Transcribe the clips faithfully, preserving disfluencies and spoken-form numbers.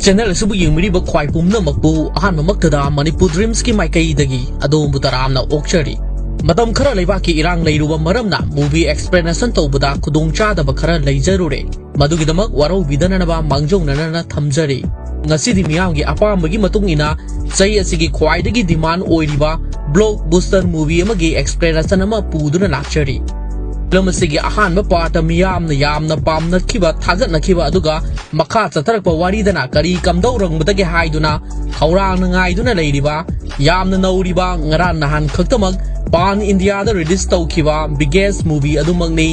Channel ꯑꯁꯤꯕꯨ ꯌꯦꯡꯕꯤꯔꯤꯕ ꯈ꯭ꯋꯥꯏ ꯄꯨꯝꯅꯃꯛꯄꯨ ꯑꯍꯥꯟꯕꯃꯛꯇꯗ ꯃꯅꯤꯄꯨꯔ ꯗ꯭ꯔꯤꯝꯁꯀꯤ ꯃꯥꯏꯀꯩꯗꯒꯤ ꯑꯗꯣꯝꯕꯨ ꯇꯔꯥꯝꯅ ꯑꯣꯛꯆꯔꯤ꯫ ꯃꯇꯝ ꯈꯔ ꯂꯩꯕꯥꯛꯀꯤ ꯏꯔꯥꯡ ꯂꯩꯔꯨꯕ ꯃꯔꯝꯅ movie explanation ꯇꯧꯕꯗ ꯈꯨꯗꯣꯡꯆꯥꯗꯕ ꯈꯔ ꯂꯩꯖꯔꯨꯔꯦ꯫ ꯃꯗꯨꯒꯤꯗꯃꯛ ꯋꯥꯔꯧꯕꯤꯗꯅꯅꯕ ꯃꯥꯡꯖꯧꯅꯅ ꯊꯝꯖꯔꯤ꯫ ꯉꯁꯤꯗꯤ ꯃꯤꯌꯥꯝꯒꯤ ꯑꯄꯥꯝꯕꯒꯤ ꯃꯇꯨꯡ ꯏꯟꯅ ꯆꯍꯤ ꯑꯁꯤꯒꯤ ꯈ꯭ꯋꯥꯏꯗꯒꯤ demand ꯑꯣꯏꯔꯤꯕ blockbuster movie ꯑꯃꯒꯤ explanation ꯑꯃ ꯄꯨꯗꯨꯅ ꯂꯥꯛꯆꯔꯤ꯫ ꯐꯤꯂꯝ ꯑꯁꯤꯒꯤ ꯑꯍꯥꯟꯕ part ꯃꯤꯌꯥꯝꯅ ꯌꯥꯝꯅ ꯄꯥꯝꯅꯈꯤꯕ, ꯊꯥꯒꯠꯅꯈꯤꯕ, ꯑꯗꯨꯒ ꯃꯈꯥ ꯆꯠꯊꯔꯛꯄ ꯋꯥꯔꯤꯗꯅ ꯀꯔꯤ ꯀꯝꯗꯧꯔꯝꯒꯗꯒꯦ ꯍꯥꯏꯗꯨꯅ ꯈꯧꯔꯥꯡꯅ ꯉꯥꯏꯗꯨꯅ ꯂꯩꯔꯤꯕ, ꯌꯥꯝꯅ ꯅꯧꯔꯤꯕ, ꯉꯔꯥꯡ ꯅꯍꯥꯟ ꯈꯛꯇꯃꯛ pan India ꯗ release ꯇꯧꯈꯤꯕ biggest movie ꯑꯗꯨꯃꯛꯅꯤ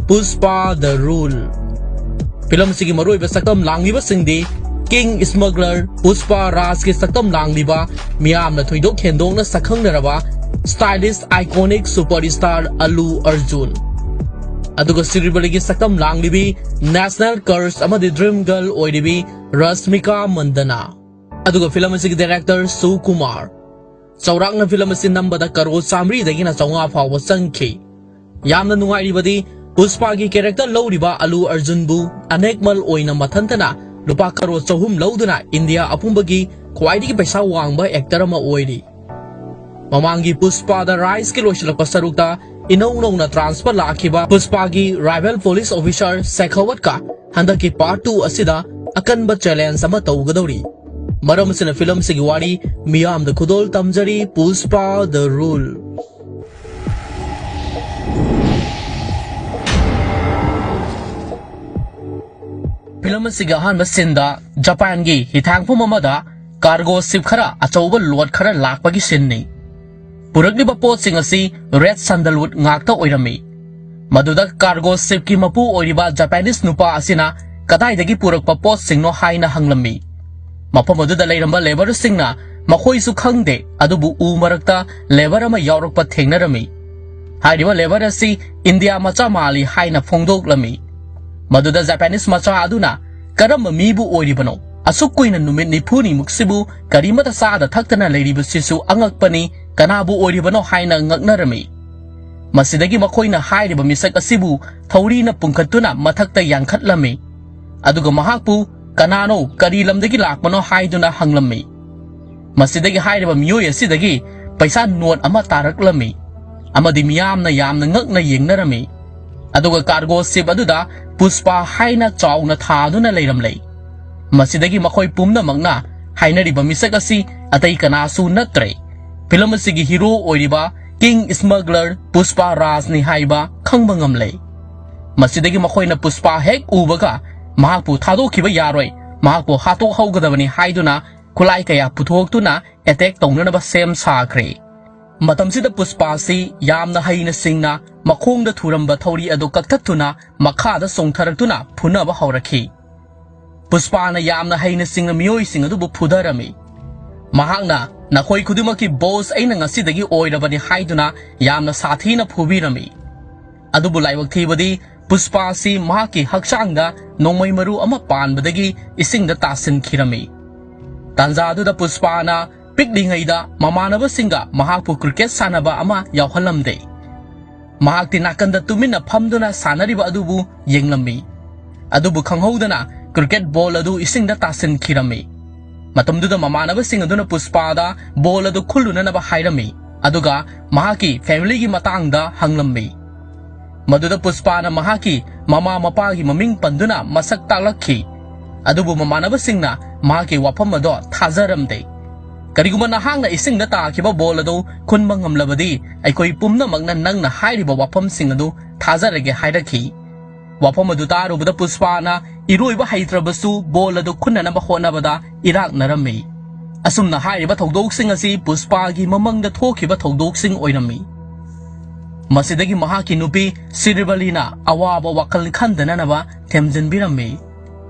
Pushpa The Rule꯫ Film ꯑꯁꯤꯒꯤ ꯃꯔꯨꯑꯣꯏꯕ ꯁꯛꯇꯝ ꯂꯥꯡꯂꯤꯕꯁꯤꯡꯗꯤ King Smuggler, Pushpa Raj ꯀꯤ ꯁꯛꯇꯝ ꯂꯥꯡꯂꯤꯕ, ꯃꯤꯌꯥꯝꯅ ꯊꯣꯏꯗꯣꯛ ꯍꯦꯟꯗꯣꯛꯅ ꯁꯛꯈꯪꯅꯔꯕ stylist iconic superstar Allu Arjun, ꯑꯗꯨꯒ ꯁ꯭ꯔꯤꯕꯂꯤꯒꯤ ꯁꯛꯇꯝ ꯂꯥꯡꯂꯤꯕꯤ, national crush ꯑꯃꯗꯤ dream girl ꯑꯣꯏꯔꯤꯕꯤ ꯔꯁꯃꯤꯀꯥ ꯃꯟꯗꯅꯥ, ꯑꯗꯨꯒ ꯐꯤꯂꯝ ꯑꯁꯤꯒꯤ director ꯁꯨꯀꯨꯃꯥꯔ꯫ ꯆꯥꯎꯔꯥꯛꯅ ꯐꯤꯂꯝ ꯑꯁꯤ ꯅꯝꯕꯗ ꯀꯔꯣꯔ ꯆꯥꯃꯔꯤꯗꯒꯤꯅ ꯆꯥꯝꯃꯉꯥ ꯐꯥꯎꯕ ꯆꯪꯈꯤ꯫ ꯌꯥꯝꯅ ꯅꯨꯡꯉꯥꯏꯔꯤꯕꯗꯤ, ꯄꯨꯁꯄꯥꯒꯤ character ꯂꯧꯔꯤꯕ ꯑꯂꯨ ꯑꯔꯖꯨꯟꯕꯨ ꯑꯅꯦꯛꯃꯜ ꯑꯣꯏꯅ ꯃꯊꯟꯇꯅ ꯂꯨꯄꯥ ꯀꯔꯣꯔ ꯆꯍꯨꯝ ꯂꯧꯗꯨꯅ ꯏꯟꯗꯤꯌꯥ ꯑꯄꯨꯝꯕꯒꯤ ꯈ꯭ꯋꯥꯏꯗꯒꯤ ꯄꯩꯁꯥ ꯋꯥꯡꯕ actor ꯑꯃ ꯑꯣꯏꯔꯤ꯫ ꯃꯃꯥꯡꯒꯤ ꯄꯨꯁꯄꯥꯗ ꯔꯥꯏꯖꯀꯤ ꯂꯣꯏꯁꯤꯜꯂꯛꯄ ꯁꯔꯨꯛꯇ ꯏꯅꯧ ꯅꯧꯅ transfer ꯂꯥꯛꯈꯤꯕ ꯄꯨꯁꯄꯥꯒꯤ rival police officer ꯁꯦꯈꯥꯋꯠꯀ ꯍꯟꯗꯛꯀꯤ part two ꯑꯁꯤꯗ ꯑꯀꯟꯕ challenge ꯑꯃ ꯇꯧꯒꯗꯧꯔꯤ꯫ ꯃꯔꯝ ꯑꯁꯤꯅ ꯐꯤꯂꯝꯁꯤꯒꯤ ꯋꯥꯔꯤ ꯃꯤꯌꯥꯝꯗ ꯈꯨꯗꯣꯜ ꯇꯝꯖꯔꯤ, Pushpa The Rule꯫ ꯐꯤꯂꯝ ꯑꯁꯤꯒꯤ ꯑꯍꯥꯟꯕ sceneꯗ ꯖꯄꯥꯟꯒꯤ ꯍꯤꯊꯥꯡꯐꯝ ꯑꯃꯗ cargo ship ꯈꯔ ꯑꯆꯧꯕ load ꯈꯔ ꯂꯥꯛꯄꯒꯤ sceneꯅꯤ꯫ ꯄꯨꯔꯛꯂꯤꯕ ꯄꯣꯠꯁꯤꯡ ꯑꯁꯤ red sandalwood ꯉꯥꯛꯇ ꯑꯣꯏꯔꯝꯃꯤ꯫ ꯃꯗꯨꯗ cargo shipꯀꯤ ꯃꯄꯨ ꯑꯣꯏꯔꯤꯕ Japanese ꯅꯨꯄꯥ ꯑꯁꯤꯅ ꯀꯗꯥꯏꯗꯒꯤ ꯄꯨꯔꯛꯄ ꯄꯣꯠꯁꯤꯡꯅꯣ ꯍꯥꯏꯅ ꯍꯪꯂꯝꯃꯤ꯫ ꯃꯐꯝ ꯑꯗꯨꯗ ꯂꯩꯔꯝꯕ labourꯁꯤꯡꯅ ꯃꯈꯣꯏꯁꯨ ꯈꯪꯗꯦ, ꯑꯗꯨꯕꯨ ꯎ ꯃꯔꯛꯇ labour ꯑꯃ ꯌꯥꯎꯔꯛꯄ ꯊꯦꯡꯅꯔꯝꯃꯤ꯫ ꯍꯥꯏꯔꯤꯕ labour ꯑꯁꯤ ꯏꯟꯗꯤꯌꯥ ꯃꯆꯥ ꯃꯥꯜꯂꯤ ꯍꯥꯏꯅ ꯐꯣꯡꯗꯣꯛꯂꯝꯃꯤ꯫ ꯃꯗꯨꯗ Japanese ꯃꯆꯥ ꯑꯗꯨꯅ, "ꯀꯔꯝꯕ ꯃꯤꯕꯨ ꯑꯣꯏꯔꯤꯕꯅꯣ? ꯑꯁꯨꯛ ꯀꯨꯏꯅ ꯅꯨꯃꯤꯠ ꯅꯤꯐꯨꯅꯤꯃꯨꯛꯁꯤꯕꯨ ꯀꯔꯤꯃꯠꯇ ꯆꯥꯗ ꯊꯛꯇꯅ ꯂꯩꯔꯤꯕꯁꯤꯁꯨ ꯑꯉꯛꯄꯅꯤ꯫ ꯀꯅꯥꯕꯨ ꯑꯣꯏꯔꯤꯕꯅꯣ?" ꯍꯥꯏꯅ ꯉꯛꯅꯔꯝꯃꯤ꯫ ꯃꯁꯤꯗꯒꯤ ꯃꯈꯣꯏꯅ ꯍꯥꯏꯔꯤꯕ ꯃꯤꯁꯛ ꯑꯁꯤꯕꯨ ꯊꯧꯔꯤꯅ ꯄꯨꯟꯈꯠꯇꯨꯅ ꯃꯊꯛꯇ ꯌꯥꯟꯈꯠꯂꯝꯃꯤ꯫ ꯑꯗꯨꯒ ꯃꯍꯥꯛꯄꯨ "ꯀꯅꯥꯅꯣ, ꯀꯔꯤ ꯂꯝꯗꯒꯤ ꯂꯥꯛꯄꯅꯣ?" ꯍꯥꯏꯗꯨꯅ ꯍꯪꯂꯝꯃꯤ꯫ ꯃꯁꯤꯗꯒꯤ ꯍꯥꯏꯔꯤꯕ ꯃꯤꯑꯣꯏ ꯑꯁꯤꯗꯒꯤ ꯄꯩꯁꯥ ꯅꯣꯠ ꯑꯃ ꯇꯥꯔꯛꯂꯝꯃꯤ ꯑꯃꯗꯤ ꯃꯤꯌꯥꯝꯅ ꯌꯥꯝꯅ ꯉꯛꯅ ꯌꯦꯡꯅꯔꯝꯃꯤ꯫ ꯑꯗꯨꯒ ꯀꯥꯔꯒꯣ ꯁꯤꯞ ꯑꯗꯨꯗ ꯄꯨꯁꯄꯥ ꯍꯥꯏꯅ ꯆꯥꯎꯅ ꯊꯥꯗꯨꯅ ꯂꯩꯔꯝꯂꯦ꯫ ꯃꯁꯤꯗꯒꯤ ꯃꯈꯣꯏ ꯄꯨꯝꯅꯃꯛꯅ ꯍꯥꯏꯅꯔꯤꯕ ꯃꯤꯁꯛ ꯑꯁꯤ ꯑꯇꯩ ꯀꯅꯥꯁꯨ ꯅꯠꯇ꯭ꯔꯦ, ꯐꯤꯂꯝ ꯑꯁꯤꯒꯤ ꯍꯤꯔꯣ ꯑꯣꯏꯔꯤꯕ ꯀꯤꯡ ꯁ꯭ꯃꯒꯂꯔ ꯄꯨꯁꯄꯥ ꯔꯥꯖꯅꯤ ꯍꯥꯏꯕ ꯈꯪꯕ ꯉꯝꯂꯦ꯫ ꯃꯁꯤꯗꯒꯤ ꯃꯈꯣꯏꯅ ꯄꯨꯁꯄꯥ ꯍꯦꯛ ꯎꯕꯒ ꯃꯍꯥꯛꯄꯨ ꯊꯥꯗꯣꯛꯈꯤꯕ ꯌꯥꯔꯣꯏ, ꯃꯍꯥꯛꯄꯨ ꯍꯥꯠꯇꯣꯛꯍꯧꯒꯗꯕꯅꯤ ꯍꯥꯏꯗꯨꯅ ꯈꯨꯠꯂꯥꯏ ꯀꯌꯥ ꯄꯨꯊꯣꯛꯇꯨꯅ ꯑꯦꯇꯦꯛ ꯇꯧꯅꯅꯕ ꯁꯦꯝ ꯁꯥꯈ꯭ꯔꯦ꯫ ꯃꯇꯝꯁꯤꯗ ꯄꯨꯁꯄꯥꯁꯤ ꯌꯥꯝꯅ ꯍꯩꯅ ꯁꯤꯡꯅ ꯃꯈꯣꯡꯗ ꯊꯨꯔꯝꯕ ꯊꯧꯔꯤ ꯑꯗꯨ ꯀꯛꯊꯠꯇꯨꯅ ꯃꯈꯥꯗ ꯆꯣꯡꯊꯔꯛꯇꯨꯅ ꯐꯨꯅꯕ ꯍꯧꯔꯛꯈꯤ꯫ ꯄꯨꯁꯄꯥꯅ ꯌꯥꯝꯅ ꯍꯩꯅ ꯁꯤꯡꯅ ꯃꯤꯑꯣꯏꯁꯤꯡ ꯑꯗꯨꯕꯨ ꯐꯨꯊꯔꯝꯃꯤ꯫ ꯃꯍꯥꯛꯅ "ꯅꯈꯣꯏ ꯈꯨꯗꯤꯡꯃꯛꯀꯤ ꯕꯣꯁ ꯑꯩꯅ ꯉꯁꯤꯗꯒꯤ ꯑꯣꯏꯔꯕꯅꯤ" ꯍꯥꯏꯗꯨꯅ ꯌꯥꯝꯅ ꯁꯥꯊꯤꯅ ꯐꯨꯕꯤꯔꯝꯃꯤ꯫ ꯑꯗꯨꯕꯨ ꯂꯥꯏꯕꯛ ꯊꯤꯕꯗꯤ ꯄꯨꯁꯄꯥ ꯑꯁꯤ ꯃꯍꯥꯛꯀꯤ ꯍꯛꯆꯥꯡꯗ ꯅꯣꯡꯃꯩ ꯃꯔꯨ ꯑꯃ ꯄꯥꯟꯕꯗꯒꯤ ꯏꯁꯤꯡꯗ ꯇꯥꯁꯤꯟꯈꯤꯔꯝꯃꯤ꯫ ꯇꯥꯟꯖꯥ ꯑꯗꯨꯗ ꯄꯨꯁꯄꯥꯅ ꯄꯤꯛꯂꯤꯉꯩꯗ ꯃꯃꯥꯟꯅꯕꯁꯤꯡꯒ ꯃꯍꯥꯛꯄꯨ ꯀ꯭ꯔꯤꯀꯦꯠ ꯁꯥꯟꯅꯕ ꯑꯃ ꯌꯥꯎꯍꯜꯂꯝꯗꯦ꯫ ꯃꯍꯥꯛꯇꯤ ꯅꯥꯀꯟꯗ ꯇꯨꯃꯤꯟꯅ ꯐꯝꯗꯨꯅ ꯁꯥꯟꯅꯔꯤꯕ ꯑꯗꯨꯕꯨ ꯌꯦꯡꯂꯝꯃꯤ꯫ ꯑꯗꯨꯕꯨ ꯈꯪꯍꯧꯗꯅ ꯀ꯭ꯔꯤꯀꯦꯠ ꯕꯣꯜ ꯑꯗꯨ ꯏꯁꯤꯡꯗ ꯇꯥꯁꯤꯟꯈꯤꯔꯝꯃꯤ꯫ ꯃꯇꯝꯗꯨꯗ ꯃꯃꯥꯟꯅꯕꯁꯤꯡ ꯑꯗꯨꯅ ꯄꯨꯁꯄꯥꯗ ꯕꯣꯜ ꯑꯗꯨ ꯈꯨꯜꯂꯨꯅꯅꯕ ꯍꯥꯏꯔꯝꯃꯤ, ꯑꯗꯨꯒ ꯃꯍꯥꯛꯀꯤ ꯐꯦꯃꯤꯂꯤꯒꯤ ꯃꯇꯥꯡꯗ ꯍꯪꯂꯝꯃꯤ꯫ ꯃꯗꯨꯗ ꯄꯨꯁꯄꯥꯅ ꯃꯍꯥꯛꯀꯤ ꯃꯃꯥ ꯃꯄꯥꯒꯤ ꯃꯃꯤꯡ ꯄꯟꯗꯨꯅ ꯃꯁꯛ ꯇꯥꯛꯂꯛꯈꯤ꯫ ꯑꯗꯨꯕꯨ ꯃꯃꯥꯟꯅꯕꯁꯤꯡꯅ ꯃꯍꯥꯛꯀꯤ ꯋꯥꯐꯝ ꯑꯗꯣ ꯊꯥꯖꯔꯝꯗꯦ꯫ "ꯀꯔꯤꯒꯨꯝꯕ ꯅꯍꯥꯛꯅ ꯏꯁꯤꯡꯗ ꯇꯥꯈꯤꯕ ꯕꯣꯜ ꯑꯗꯨ ꯈꯨꯟꯕ ꯉꯝꯂꯕꯗꯤ, ꯑꯩꯈꯣꯏ ꯄꯨꯝꯅꯃꯛꯅ ꯅꯪꯅ ꯍꯥꯏꯔꯤꯕ ꯋꯥꯐꯝꯁꯤꯡ ꯑꯗꯨ ꯊꯥꯖꯔꯒꯦ" ꯍꯥꯏꯔꯛꯈꯤ꯫ ꯋꯥꯐꯝ ꯑꯗꯨ ꯇꯥꯔꯨꯕꯗ ꯄꯨꯁꯄꯥꯅ ꯏꯔꯣꯏꯕ ꯍꯩꯇ꯭ꯔꯕꯁꯨ ꯕꯣꯜ ꯑꯗꯨ ꯈꯨꯟꯅꯅꯕ ꯍꯣꯠꯅꯕꯗ ꯏꯔꯥꯛꯅꯔꯝꯃꯤ꯫ ꯑꯁꯨꯝꯅ ꯍꯥꯏꯔꯤꯕ ꯊꯧꯗꯣꯛꯁꯤꯡ ꯑꯁꯤ ꯄꯨꯁꯄꯥꯒꯤ ꯃꯃꯪꯗ ꯊꯣꯛꯈꯤꯕ ꯊꯧꯗꯣꯛꯁꯤꯡ ꯑꯣꯏꯔꯝꯃꯤ꯫ ꯃꯁꯤꯗꯒꯤ ꯃꯍꯥꯛꯀꯤ ꯅꯨꯄꯤ ꯁꯤꯔꯤꯕꯂꯤꯅ ꯑꯋꯥꯕ ꯋꯥꯈꯜ ꯈꯟꯗꯅꯅꯕ ꯊꯦꯝꯖꯤꯟꯕꯤꯔꯝꯃꯤ꯫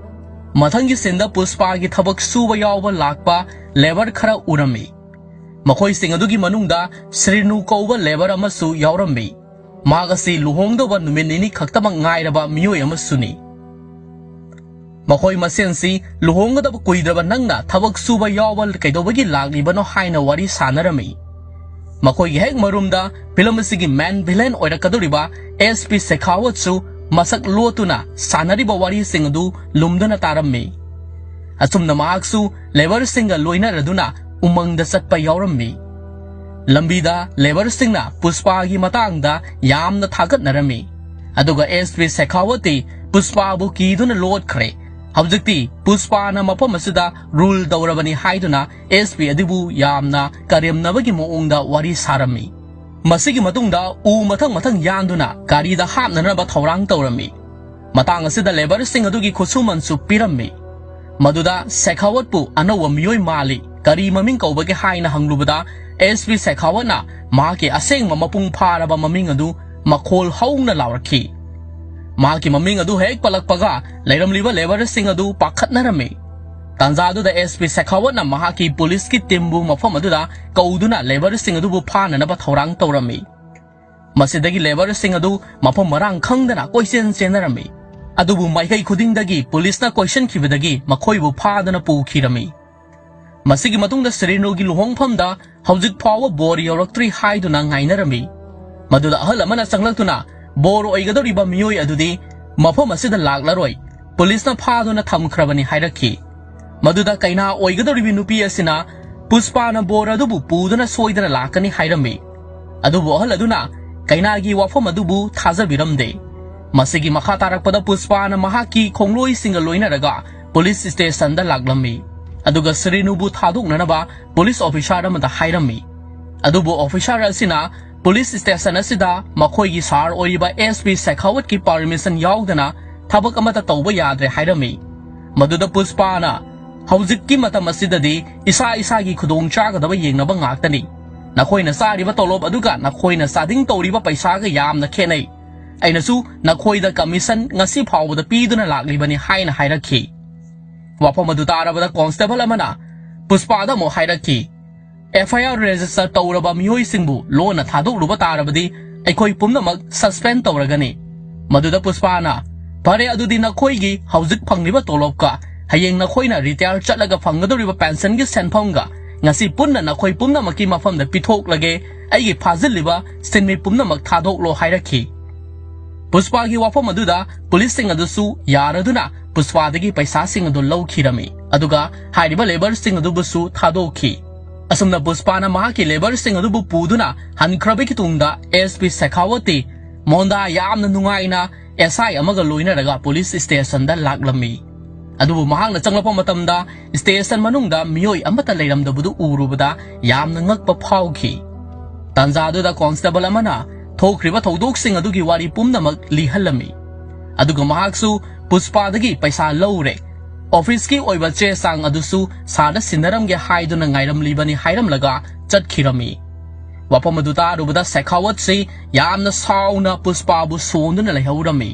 ꯃꯊꯪꯒꯤ ꯁꯤꯟꯗ ꯄꯨꯁꯄꯥꯒꯤ ꯊꯕꯛ ꯁꯨꯕ ꯌꯥꯎꯕ ꯂꯥꯛꯄ ꯂꯦꯕꯔ ꯈꯔ ꯎꯔꯝꯃꯤ꯫ ꯃꯈꯣꯏꯁꯤꯡ ꯑꯗꯨꯒꯤ ꯃꯅꯨꯡꯗ ꯁ꯭ꯔꯤꯅꯨ ꯀꯧꯕ ꯂꯦꯕꯔ ꯑꯃꯁꯨ ꯌꯥꯎꯔꯝꯃꯤ꯫ ꯃꯍꯥꯛ ꯑꯁꯤ ꯂꯨꯍꯣꯡꯗꯧꯕ ꯅꯨꯃꯤꯠ ꯅꯤꯅꯤ ꯈꯛꯇꯃꯛ ꯉꯥꯏꯔꯕ ꯃꯤꯑꯣꯏ ꯑꯃꯁꯨꯅꯤ꯫ ꯃꯈꯣꯏ ꯃꯁꯦꯟꯁꯤ ꯂꯨꯍꯣꯡꯒꯗꯕ ꯀꯨꯏꯗ꯭ꯔꯕ ꯅꯪꯅ ꯊꯕꯛ ꯁꯨꯕ ꯌꯥꯎꯕ ꯀꯩꯗꯧꯕꯒꯤ ꯂꯥꯛꯂꯤꯕꯅꯣ ꯍꯥꯏꯅ ꯋꯥꯔꯤ ꯁꯥꯟꯅꯔꯝꯃꯤ꯫ ꯃꯈꯣꯏꯒꯤ ꯍꯦꯛ ꯃꯔꯨꯝꯗ ꯐꯤꯂꯝ ꯑꯁꯤꯒꯤ ꯃꯦꯟ ꯚꯤꯂꯦꯟ ꯑꯣꯏꯔꯛꯀꯗꯧꯔꯤꯕ ꯑꯦꯁ ꯄꯤ ꯁꯦꯈꯥꯋꯠꯁꯨ ꯃꯁꯛ ꯂꯣꯠꯇꯨꯅ ꯁꯥꯟꯅꯔꯤꯕ ꯋꯥꯔꯤꯁꯤꯡ ꯑꯗꯨ ꯂꯨꯝꯗꯨꯅ ꯇꯥꯔꯝꯃꯤ꯫ ꯑꯁꯨꯝꯅ ꯃꯍꯥꯛꯁꯨ labourꯁꯤꯡꯒ ꯂꯣꯏꯅꯔꯗꯨꯅ ꯎꯃꯪꯗ ꯆꯠꯄ ꯌꯥꯎꯔꯝꯃꯤ꯫ ꯂꯝꯕꯤꯗ labourꯁꯤꯡꯅ ꯄꯨꯁꯄꯥꯒꯤ ꯃꯇꯥꯡꯗ ꯌꯥꯝꯅ ꯊꯥꯒꯠꯅꯔꯝꯃꯤ꯫ ꯑꯗꯨꯒ S P ꯁꯦꯈꯥꯋꯠꯇꯤ ꯄꯨꯁꯄꯥꯕꯨ ꯀꯤꯗꯨꯅ ꯂꯣꯠꯈ꯭ꯔꯦ꯫ ꯍꯧꯖꯤꯛꯇꯤ ꯄꯨꯁꯄꯥꯅ ꯃꯐꯝ ꯑꯁꯤꯗ rule ꯇꯧꯔꯕꯅꯤ ꯍꯥꯏꯗꯨꯅ S P ꯑꯗꯨꯕꯨ ꯌꯥꯝꯅ ꯀꯔꯦꯝꯅꯕꯒꯤ ꯃꯑꯣꯡꯗ ꯋꯥꯔꯤ ꯁꯥꯔꯝꯃꯤ꯫ ꯃꯁꯤꯒꯤ ꯃꯇꯨꯡꯗ ꯎ ꯃꯊꯪ ꯃꯊꯪ ꯌꯥꯟꯗꯨꯅ ꯒꯥꯔꯤꯗ ꯍꯥꯞꯅꯅꯕ ꯊꯧꯔꯥꯡ ꯇꯧꯔꯝꯃꯤ꯫ ꯃꯇꯥꯡ ꯑꯁꯤꯗ labourꯁꯤꯡ ꯑꯗꯨꯒꯤ ꯈꯨꯠꯁꯨꯃꯟꯁꯨ ꯄꯤꯔꯝꯃꯤ꯫ ꯃꯗꯨꯗ ꯁꯦꯈꯥꯋꯠꯄꯨ ꯑꯅꯧꯕ ꯃꯤꯑꯣꯏ ꯃꯥꯜꯂꯤ, ꯀꯔꯤ ꯃꯃꯤꯡ ꯀꯧꯕꯒꯦ ꯍꯥꯏꯅ ꯍꯪꯂꯨꯕꯗ S P ꯁꯦꯈꯥꯋꯠꯅ ꯃꯍꯥꯛꯀꯤ ꯑꯁꯦꯡꯕ ꯃꯄꯨꯡ ꯐꯥꯔꯕ ꯃꯃꯤꯡ ꯑꯗꯨ ꯃꯈꯣꯜ ꯍꯧꯅ ꯂꯥꯎꯔꯛꯈꯤ꯫ ꯃꯍꯥꯛꯀꯤ ꯃꯃꯤꯡ ꯑꯗꯨ ꯍꯦꯛ ꯄꯜꯂꯛꯄꯒ ꯂꯩꯔꯝꯂꯤꯕ labourꯁꯤꯡ ꯑꯗꯨ ꯄꯥꯈꯠꯅꯔꯝꯃꯤ꯫ ꯇꯥꯟꯖꯥꯗꯨꯗ S P ꯁꯦꯈꯥꯋꯠꯅ ꯃꯍꯥꯛꯀꯤ ꯄꯨꯂꯤꯁꯀꯤ teamꯕꯨ ꯃꯐꯝ ꯑꯗꯨꯗ ꯀꯧꯗꯨꯅ labourꯁꯤꯡ ꯑꯗꯨꯕꯨ ꯐꯥꯅꯅꯕ ꯊꯧꯔꯥꯡ ꯇꯧꯔꯝꯃꯤ꯫ ꯃꯁꯤꯗꯒꯤ labourꯁꯤꯡ ꯑꯗꯨ ꯃꯐꯝ ꯃꯔꯥꯡ ꯈꯪꯗꯅ ꯀꯣꯏꯆꯦꯟ ꯆꯦꯟꯅꯔꯝꯃꯤ꯫ ꯑꯗꯨꯕꯨ ꯃꯥꯏꯀꯩ ꯈꯨꯗꯤꯡꯗꯒꯤ ꯄꯨꯂꯤꯁꯅ ꯀꯣꯏꯁꯤꯟꯈꯤꯕꯗꯒꯤ ꯃꯈꯣꯏꯕꯨ ꯐꯥꯗꯨꯅ ꯄꯨꯈꯤꯔꯝꯃꯤ꯫ ꯃꯁꯤꯒꯤ ꯃꯇꯨꯡꯗ ꯁꯤꯔꯤꯅꯨꯒꯤ ꯂꯨꯍꯣꯡꯐꯝꯗ ꯍꯧꯖꯤꯛ ꯐꯥꯎꯕ ꯕꯣꯔ ꯌꯧꯔꯛꯇ꯭ꯔꯤ ꯍꯥꯏꯗꯨꯅ ꯉꯥꯏꯅꯔꯝꯃꯤ꯫ ꯃꯗꯨꯗ ꯑꯍꯜ ꯑꯃꯅ ꯆꯪꯂꯛꯇꯨꯅ ꯕꯣꯔ ꯑꯣꯏꯒꯗꯧꯔꯤꯕ ꯃꯤꯑꯣꯏ ꯑꯗꯨꯗꯤ ꯃꯐꯝ ꯑꯁꯤꯗ ꯂꯥꯛꯂꯔꯣꯏ, ꯄꯨꯂꯤꯁꯅ ꯐꯥꯗꯨꯅ ꯊꯝꯈ꯭ꯔꯕꯅꯤ ꯍꯥꯏꯔꯛꯈꯤ꯫ ꯃꯗꯨꯗ ꯀꯩꯅꯥ ꯑꯣꯏꯒꯗꯧꯔꯤꯕꯤ ꯅꯨꯄꯤ ꯑꯁꯤꯅ ꯄꯨꯁꯄꯥꯅ ꯕꯣꯔ ꯑꯗꯨꯕꯨ ꯄꯨꯗꯨꯅ ꯁꯣꯏꯗꯅ ꯂꯥꯛꯀꯅꯤ ꯍꯥꯏꯔꯝꯃꯤ꯫ ꯑꯗꯨꯕꯨ ꯑꯍꯜ ꯑꯗꯨꯅ ꯀꯩꯅꯥꯒꯤ ꯋꯥꯐꯝ ꯑꯗꯨꯕꯨ ꯊꯥꯖꯕꯤꯔꯝꯗꯦ꯫ ꯃꯁꯤꯒꯤ ꯃꯈꯥ ꯇꯥꯔꯛꯄꯗ ꯄꯨꯁꯄꯥꯅ ꯃꯍꯥꯛꯀꯤ ꯈꯣꯡꯂꯣꯏꯁꯤꯡꯒ ꯂꯣꯏꯅꯔꯒ ꯄꯨꯂꯤꯁ ꯁ꯭ꯇꯦꯁꯟꯗ ꯂꯥꯛꯂꯝꯃꯤ꯫ ꯑꯗꯨꯒ ꯁꯤꯔꯤꯅꯨꯕꯨ ꯊꯥꯗꯣꯛꯅꯅꯕ ꯄꯨꯂꯤꯁ ꯑꯣꯐꯤꯁꯥꯔ ꯑꯃꯗ ꯍꯥꯏꯔꯝꯃꯤ꯫ ꯑꯗꯨꯕꯨ ꯑꯣꯐꯤꯁꯥꯔ ꯑꯁꯤꯅ ꯄꯨꯂꯤꯁ ꯁ꯭ꯇꯦꯁꯟ ꯑꯁꯤꯗ ꯃꯈꯣꯏꯒꯤ ꯁꯥꯔ ꯑꯣꯏꯔꯤꯕ S P ꯁꯦꯈꯥꯋꯠꯀꯤ permission ꯌꯥꯎꯗꯅ ꯊꯕꯛ ꯑꯃꯠꯇ ꯇꯧꯕ ꯌꯥꯗ꯭ꯔꯦ ꯍꯥꯏꯔꯝꯃꯤ꯫ ꯃꯗꯨꯗ ꯄꯨꯁꯄꯥꯅ, "ꯍꯧꯖꯤꯛꯀꯤ ꯃꯇꯝ ꯑꯁꯤꯗꯗꯤ ꯏꯁꯥ ꯏꯁꯥꯒꯤ ꯈꯨꯗꯣꯡ ꯆꯥꯒꯗꯕ ꯌꯦꯡꯅꯕ ꯉꯥꯛꯇꯅꯤ꯫ ꯅꯈꯣꯏꯅ ꯆꯥꯔꯤꯕ ꯇꯣꯂꯣꯞ ꯑꯗꯨꯒ ꯅꯈꯣꯏꯅ ꯆꯥꯗꯤꯡ ꯇꯧꯔꯤꯕ ꯄꯩꯁꯥꯒ ꯌꯥꯝꯅ ꯈꯦꯠꯅꯩ꯫ ꯑꯩꯅꯁꯨ ꯅꯈꯣꯏꯗ commission ꯉꯁꯤ ꯐꯥꯎꯕꯗ ꯄꯤꯗꯨꯅ ꯂꯥꯛꯂꯤꯕꯅꯤ" ꯍꯥꯏꯅ ꯍꯥꯏꯔꯛꯈꯤ꯫ ꯋꯥꯐꯝ ꯑꯗꯨ ꯇꯥꯔꯕꯗ ꯀꯣꯟꯁꯇꯦꯕꯜ ꯑꯃꯅ ꯄꯨꯁꯄꯥꯗ ꯑꯃꯨꯛ ꯍꯥꯏꯔꯛꯈꯤ, "F I R register ꯇꯧꯔꯕ ꯃꯤꯑꯣꯏꯁꯤꯡꯕꯨ ꯂꯣꯟꯅ ꯊꯥꯗꯣꯛꯂꯨꯕ ꯇꯥꯔꯕꯗꯤ ꯑꯩꯈꯣꯏ ꯄꯨꯝꯅꯃꯛ suspend ꯇꯧꯔꯒꯅꯤ"꯫ ꯃꯗꯨꯗ ꯄꯨꯁꯄꯥꯅ, "ꯐꯔꯦ, ꯑꯗꯨꯗꯤ ꯅꯈꯣꯏꯒꯤ ꯍꯧꯖꯤꯛ ꯐꯪꯂꯤꯕ ꯇꯣꯂꯣꯞꯀ ꯍꯌꯦꯡ ꯅꯈꯣꯏꯅ retire ꯆꯠꯂꯒ ꯐꯪꯒꯗꯧꯔꯤꯕ pensionꯒꯤ ꯁꯦꯟꯐꯝꯒ ꯉꯁꯤ ꯄꯨꯟꯅ ꯅꯈꯣꯏ ꯄꯨꯝꯅꯃꯛꯀꯤ ꯃꯐꯝꯗ ꯄꯤꯊꯣꯛꯂꯒꯦ, ꯑꯩꯒꯤ ꯐꯥꯖꯤꯜꯂꯤꯕ ꯁꯤꯟꯃꯤ ꯄꯨꯝꯅꯃꯛ ꯊꯥꯗꯣꯛꯂꯣ" ꯍꯥꯏꯔꯛꯈꯤ꯫ ꯄꯨꯁꯄꯥꯒꯤ ꯋꯥꯐꯝ ꯑꯗꯨꯗ ꯄꯨꯂꯤꯁꯁꯤꯡ ꯑꯗꯨꯁꯨ ꯌꯥꯔꯗꯨꯅ ꯄꯨꯁꯄꯥꯗꯒꯤ ꯄꯩꯁꯥꯁꯤꯡ ꯑꯗꯨ ꯂꯧꯈꯤꯔꯝꯃꯤ꯫ ꯑꯗꯨꯒ ꯍꯥꯏꯔꯤꯕ ꯂꯦꯕꯔꯁꯤꯡ ꯑꯗꯨꯕꯨꯁꯨ ꯊꯥꯗꯣꯛꯈꯤ꯫ ꯑꯁꯨꯝꯅ ꯄꯨꯁꯄꯥꯅ ꯃꯍꯥꯛꯀꯤ ꯂꯦꯕꯔꯁꯤꯡ ꯑꯗꯨꯕꯨ ꯄꯨꯗꯨꯅ ꯍꯟꯈ꯭ꯔꯕꯒꯤ ꯇꯨꯡꯗ ꯑꯦꯁ ꯄꯤ ꯁꯦꯈꯥꯋꯠꯇꯤ ꯃꯣꯟꯗꯥ ꯌꯥꯝꯅ ꯅꯨꯡꯉꯥꯏꯅ ꯑꯦꯁ ꯑꯥꯏ ꯑꯃꯒ ꯂꯣꯏꯅꯔꯒ ꯄꯨꯂꯤꯁ ꯁ꯭ꯇꯦꯁꯟꯗ ꯂꯥꯛꯂꯝꯃꯤ꯫ ꯑꯗꯨꯕꯨ ꯃꯍꯥꯛꯅ ꯆꯪꯂꯛꯄ ꯃꯇꯝꯗ ꯁ꯭ꯇꯦꯁꯟ ꯃꯅꯨꯡꯗ ꯃꯤꯑꯣꯏ ꯑꯃꯠꯇ ꯂꯩꯔꯝꯗꯕꯗꯨ ꯎꯔꯨꯕꯗ ꯌꯥꯝꯅ ꯉꯛꯄ ꯐꯥꯎꯈꯤ꯫ ꯇꯥꯟꯖꯥꯗꯨꯗ ꯀꯣꯟꯁꯇꯦꯕꯜ ꯑꯃꯅ ꯊꯣꯛꯈ꯭ꯔꯤꯕ ꯊꯧꯗꯣꯛꯁꯤꯡ ꯑꯗꯨꯒꯤ ꯋꯥꯔꯤ ꯄꯨꯝꯅꯃꯛ ꯂꯤꯍꯜꯂꯝꯃꯤ꯫ ꯑꯗꯨꯒ ꯃꯍꯥꯛꯁꯨ ꯄꯨꯁꯄꯥꯗꯒꯤ ꯄꯩꯁꯥ ꯂꯧꯔꯦ, ꯑꯣꯐꯤꯁꯀꯤ ꯑꯣꯏꯕ ꯆꯦ ꯆꯥꯡ ꯑꯗꯨꯁꯨ ꯁꯥꯔꯗ ꯁꯤꯟꯅꯔꯝꯒꯦ ꯍꯥꯏꯗꯨꯅ ꯉꯥꯏꯔꯝꯂꯤꯕꯅꯤ ꯍꯥꯏꯔꯝꯂꯒ ꯆꯠꯈꯤꯔꯝꯃꯤ꯫ ꯋꯥꯐꯝ ꯑꯗꯨ ꯇꯥꯔꯨꯕꯗ ꯁꯦꯈꯥꯋꯠꯁꯤ ꯌꯥꯝꯅ ꯁꯥꯎꯅ ꯄꯨꯁꯄꯥꯕꯨ ꯁꯣꯟꯗꯨꯅ ꯂꯩꯍꯧꯔꯝꯃꯤ꯫